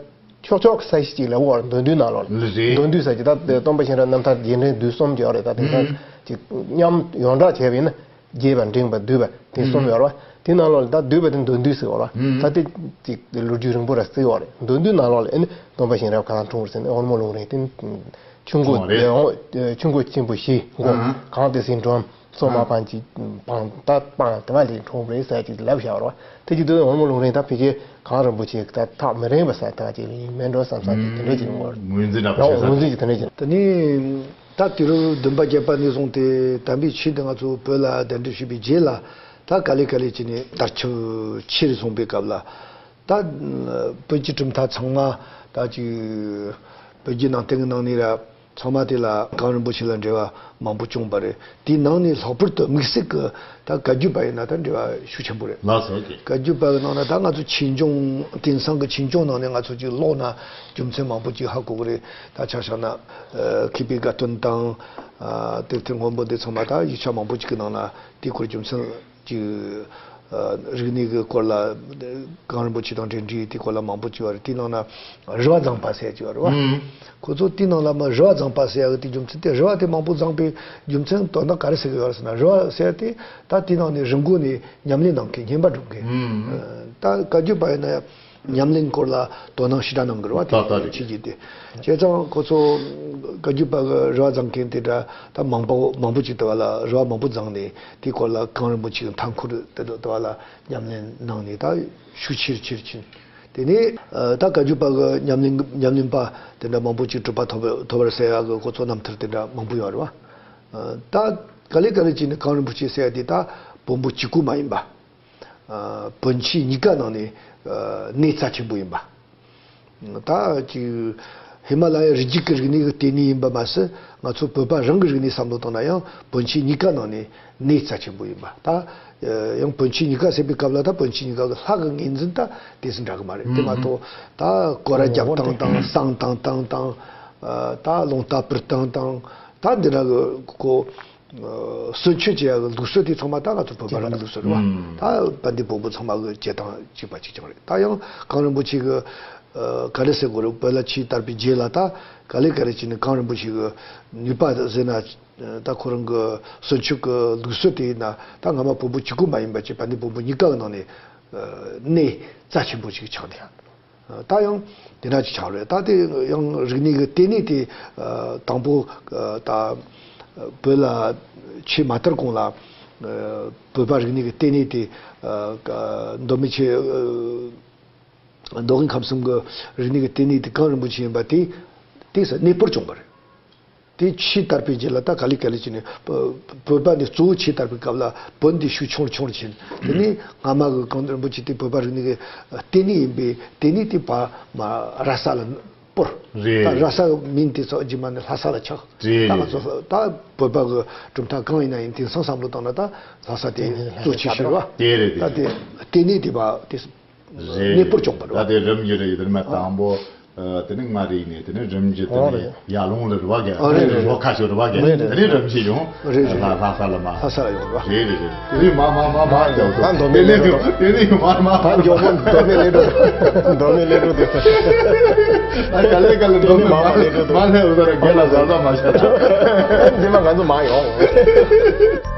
ཕྱོགས་ཕྱོགས་ཀྱི་ས་གཞི་ཅིག་ལ་འོར་མདོ་འདུས་ནང་ལོགས་ལ་མདོ་འདུས་ས་ཅིག་ད་སྟོན་པ་གཤེན་རབ་རྣམ་ཐར་རྒྱས་འབྲིང་བསྡུས་གསུམ་ཅིག་ཡོད་རེད། ད་དེང་སང་ཅིག་མཉམ་ཡོངས་གྲགས་བྱས་པ་ཡིན་ན། རྒྱས་པ་འབྲིང་བ་བསྡུས་པ་དེ་གསུམ་ཡོད་རེད་བ། དེ་ནང་ལོགས་ལ་ད་བསྡུས་པ་དེ་མདོ་འདུས་ཟེར་བ་རེད་བ། ད་དེ་ཅིག་ལོ་རྒྱུས་རིང་པོ་ར་བརྩི་བ་རེད། མདོ་འདུས་ནང་ལོགས་ལ་ཨེ་ནི་སྟོན་པ་གཤེན་རབ་ག་ལ་འཁྲུངས་རེད་ཟེར་ནས་འོལ་མོ་ལུང་རིང་དེ་ཆུ་མགོ་ཆུ་མགོ་ཆེན་པོ་བཞི་མགོ་གངས་ཏི་སེའི་འགྲམ་སོ་མ་སྤང་གི་སྤང་ད་སྤང་དེ་མ་ལས་འཁྲུངས་རེད་ཟེར་ཅིག་ལབ་བཞག་རེད་བ། དེ་ཅིག་དུས་འོལ་མོ་ལུང་རིང་ད་ཕལ་ཆེར་གངས་རིན་པོ་ཆེ་ད་ཐག་མི་རིང་བ་ས་ཐག་ཅིག་ལ་ཡིན་མེད་འགྲོ་བསམ་བསམ་ཅིག་དེ་འདྲ་ཅིག་ཡོང་བ་རེད། ངོས་འཛིན་འདྲ་པོ་བྱེད་ས་ངོས་འཛིན་ཅིག་དེ་འདྲ་ཅིག་དེ་ནི། ད་དུས་རབས་བདུན་པ་བརྒྱད་པ་ནས་བཟུང་སྟེ་དམ་པའི་ཆོས་འདི་ང་ཚོ་བོད་ལ་གདན་འདྲེན་ཞུས་པའི་རྗེས་ལ་ད་ག་ལེ་ག་ལེ་བྱས་ནས་དར་ཁྱབ་ཆེ་རུ་སོང་པའི་སྐབས་ལ་ད་བོད་ཀྱི་གྲུབ་མཐའ་ཚང་མ་ད་ཅིག་བོད་བརྒྱུད་ནང་བསྟན་གྱི་ནང་ནས་ར་ཚང་མ་དེ་ལ་གངས་རིན་པོ་ཆེ་ལ་འབྲེལ་བ་མང་པོ་བྱུང་བ་རེད། དེའི་ནང་ནས་ལྷག་པར་དུ་དམིགས་བསལ་གྱི་ད་བཀའ་བརྒྱུད་པ་ཡིན་ན་ད་འབྲེལ་བ་ཤུགས་ཆེན་པོ་རེད། ལགས་སོ། ཨོ་ཀེ། བཀའ་བརྒྱུད་པ་གི་ནང་ན་ད་ང་ཚོ་ཆོས་འབྱུང་དེང་སང་གི་ཆོས་འབྱུང་ནང་ནས་ང་ཚོ་ཅིག་ཀློག་ན་རྒྱུ་མཚན་མང་པོ་ཅིག་ཧ་གོ་གི་རེད། ད་ཆ་བཞག་ན་ཨ་མཁས་པའི་དགའ་སྟོན་དང་ཨ་དེབ་ཐེར་སྔོན་པོ་འདི་ཚང་མ་ད་ཡིག་ཆ་མང་པོ་ཅིག་གི་ནང་ན་དེའི་སྐོར་རྒྱུ་མཚན་ཅིག་ཨ་རིག་གནས་ཀྱི་སྐོར་ལ་གངས་རིན་པོ་ཆེ་དང་འབྲེལ་འདྲིས་དེའི་སྐོར་ལ་མང་པོ་ཅིག་ཡོད་རེད། དེའི་ནང་ན་རི་བ་བརྫངས་པ་ཟེར་ཅིག་ཡོད་རེད་བ། ཨང་། ཁོ་ཚོ་དེའི་ནང་ལ་མ་རི་བ་བརྫངས་པ་ཟེར་ཡག་གི་དེ་རྒྱུ་མཚན་དེ་རི་བ་དེ་མང་པོ་བརྫངས་པའི་རྒྱུ་མཚན་དོན་དག་ག་རེ་ཟེར་གི་ཡོད་རེད་ཟེར་ན། རི་བ་ཟེར་དེ་ད་དེའི་ནང་ནས་རི་མགོ་ནས་ཉམས་ལེན་གནང་མཁན་བསྙེན་པ་སྒྲུབ་མཁན། ཨང་། ད་བཀའ་བརྒྱུད་པ་ཡིན་ན་ཉམས་ལེན་སྐོར་ལ་དོ་སྣང་ཞེ་དྲག་གནང་གི་རེད་བ། ད་ད་དེ་རེད། ཆོས་བརྒྱུད་དེ། བྱས་ཙང་ཁོ་ཚོ་བཀའ་བརྒྱུད་པ་གི་རི་བ་བརྫངས་མཁན་དེ་འདྲ་ད་མང་པོ་མང་པོ་ཅིག་དེ་བ་ལ་རི་བ་མང་པོ་བརྫངས་ནས་དེའི་སྐོར་ལ་གངས་རིན་པོ་ཆེ་གི་མཐའ་འཁོར་དེ་དེ་བ་ལ་ཉམས་ལེན་གནང་ནས་ད་ཤུགས་ཆེ་རུ་ཆེ་རུ་ཕྱིན། དེ་ནས་ད་བཀའ་བརྒྱུད་པ་གི་ཉམས་ལེན་ཉམས་ལེན་པ་དེ་འདྲ་མང་པོ་ཅིག་གྲུབ་པ་ཐོབ་ཐོབ་པར་ཟེར་ཡག་གི་ཁོ་ཚོ་རྣམ་ཐར་དེ་འདྲ་མང་པོ་ཡོད་རེད་བ། ད་ག་ལེ་ག་ལེ་བྱས་ནས་གངས་རིན་པོ་ཆེ་ཟེར་ཡག་དེ་ད་བོན་པོ་གཅིག་པུ་མ་ཡིན་པ། ཨ་བོན་ཆོས་གཉིས་ཀ་ནང་ནས་ཨ་གནས་རྩ་ཆེན་པོ་ཡིན་པ། ད་ཅིག་ཧི་མ་ལ་ཡའི་རི་རྒྱུད་ཀྱི་རིག་གནས་ཀྱི་ལྟེ་གནས་ཡིན་པ་མ་ཟད་ང་ཚོ་བོད་པ་རང་གི་རིག་གནས་བསམ་བློ་བཏང་ན་ཡང་བོན་ཆོས་གཉིས་ཀ་ནང་ནས་གནས་རྩ་ཆེན་པོ་ཡིན་པ། ད་ཡང་བོན་ཆོས་གཉིས་ཀ་ཟེར་བའི་སྐབས་ལ་ད་བོན་ཆོས་གཉིས་ཀ་གི་ལྷ་གི་ངོས་འཛིན་ད་དེ་ཙམ་འདྲ་གི་མ་རེད། དེ་མ་གཏོགས་ད་སྐོར་ར་རྒྱབ་སྟངས་དང་བསང་བཏང་སྟངས་དང་ད་རླུང་རྟ་སྤུར་སྟངས་དང་ད་འདི་འདྲ་གི་གོ་གསོལ་མཆོད་བྱེད་ཡག་གི་ལུགས་སྲོལ་དེ་ཚང་མ་ད་ང་ཚོ་བོད་པ་རང་གི་ལུགས་སྲོལ་རེད་བ། ད་དཔལ་ལྡན་བོན་པོ་ཚང་མ་གི་བྱེད་སྟངས་གཅིག་པ་གཅིག་རྐྱང་རེད། ད་ཡང་གངས་རིན་པོ་ཆེ་གི་ག་རེ་ཟེར་དགོས་རེད། བོད་ལ་ཆོས་དར་བའི་རྗེས་ལ་ད་ག་ལེ་ག་ལེ་བྱས་ནས་གངས་རིན་པོ་ཆེ་གི་ནུས་པ་ཟེར་ན་ད་ཁོ་རང་གི་གསོལ་མཆོད་གི་ལུགས་སྲོལ་དེ་ཡིན་ན་ད་སྔ་མ་བོན་པོ་གཅིག་པུ་མ་ཡིན་པ་ཅིག་དཔལ་ལྡན་བོན་པོ་གཉིས་ཀ་གི་ནང་ནས་གནས་རྩ་ཆེན་པོ་ཅིག་ཆགས་ནས། ད་ཡང་དེ་འདྲ་ཅིག་ཆགས་རེད། ད་དེ་ཡང་རིག་གནས་ཀྱི་ལྟེ་གནས་དེ་དང་པོ་ད་བོད་ལ་ཆོས་མ་དར་གོང་ལ་བོད་པ་རིག་གནས་ཀྱི་ལྟེ་གནས་དེ་མདོ་སྨད་ཆོས་མདོ་དབུས་ཁམས་གསུམ་གྱི་རིག་གནས་ཀྱི་ལྟེ་གནས་དེ་གངས་རིན་པོ་ཆེ་ཡིན་པ་དེ་དེ་ས་གནས་སྤོར་བྱུང་བ་རེད། དེ་ཆོས་དར་བའི་རྗེས་ལ་ད་ག་ལེ་ག་ལེ་བྱས་ནས་བོད་པ་ནི་གཙོ་བོ་ཆོས་དར་བའི་སྐབས་ལ་བོན་འདི་ཤུགས་ཆུང་རུ་ཆུང་རུ་ཕྱིན། དེ་ནས་སྔ་མ་གི་གངས་རིན་པོ་ཆེ་དེ་བོད་པ་རིག་གནས་ཀྱི་ལྟེ་གནས་ཡིན་པའི་ལྟེ་གནས་དེ་བ་མ་ར་ས་ལ་སྤོར། རེད། ད་ར་ས་གི་མིང་དེ་ཚོ་རྗེས་མ་ནས་ལྷ་ས་ལ་ཆགས། རེད། ད་ང་ཚོ་ད་བོད་པ་གི་གྲུབ་མཐའ་གང་ཡིན་ན་ཡིན་དེང་སང་བསམ་བློ་བཏང་ན་ད་ལྷ་ས་དེ་གཙོ་ཆེ་ཤོས་རེད་བ། དེ་རེད་དེ། ད་དེ་ལྟེ་གནས་དེ་བ་དེ་རེད། གནས་སྤོར་བྱུང་བ་རེད་བ། ད་དེ་རིམ་བཞིན་རེད། ཡིན་དེ་མ་དང་པོ། ཨ། དེ་ནས་མངའ་རིས་ནས། དེ་ནས་རིམ་གྱིས། དེ་ཨོ་ནས་རེད། ཡར་ཀླུང་ལ་རེད་པ། ག་ཨ་རེད་རེད། ལྷོ་ཁ་ཕྱོགས་རེད་པ། ག་རེད་རེད། དེ་ནས་རིམ་གྱིས་ཡོང་། རེད་རེད། ལྷ་ལྷ་ས་ལ་མར། ལྷ་ས་ལ་ཡོང་རེད་པ། རེད་རེད་རེད། དེ་ནས་མར་མར་མར་མར་རྒྱབ་ཏུ། ད་མདོ་སྨད་དེ་ནས་སླེབས་འགྲོ། ཡོང་མར་མར་ད་མགྱོགས་པོ་མདོ་སྨད་སླེབས་འགྲོ། མདོ་སྨད་སླེབས་འགྲོ་དེ། ཨ། ག་ལེ་ག་ལེ། མདོ་སྨད་མར་མར་སླེབས་འགྲོ་དེ། མར་སླེབས་འོ་ད་ར་རྒན་ལགས་ཟ་ཟ་མ་བྱ་ད། འདི་མ་ང་ཚོ་མར་ཡོང་།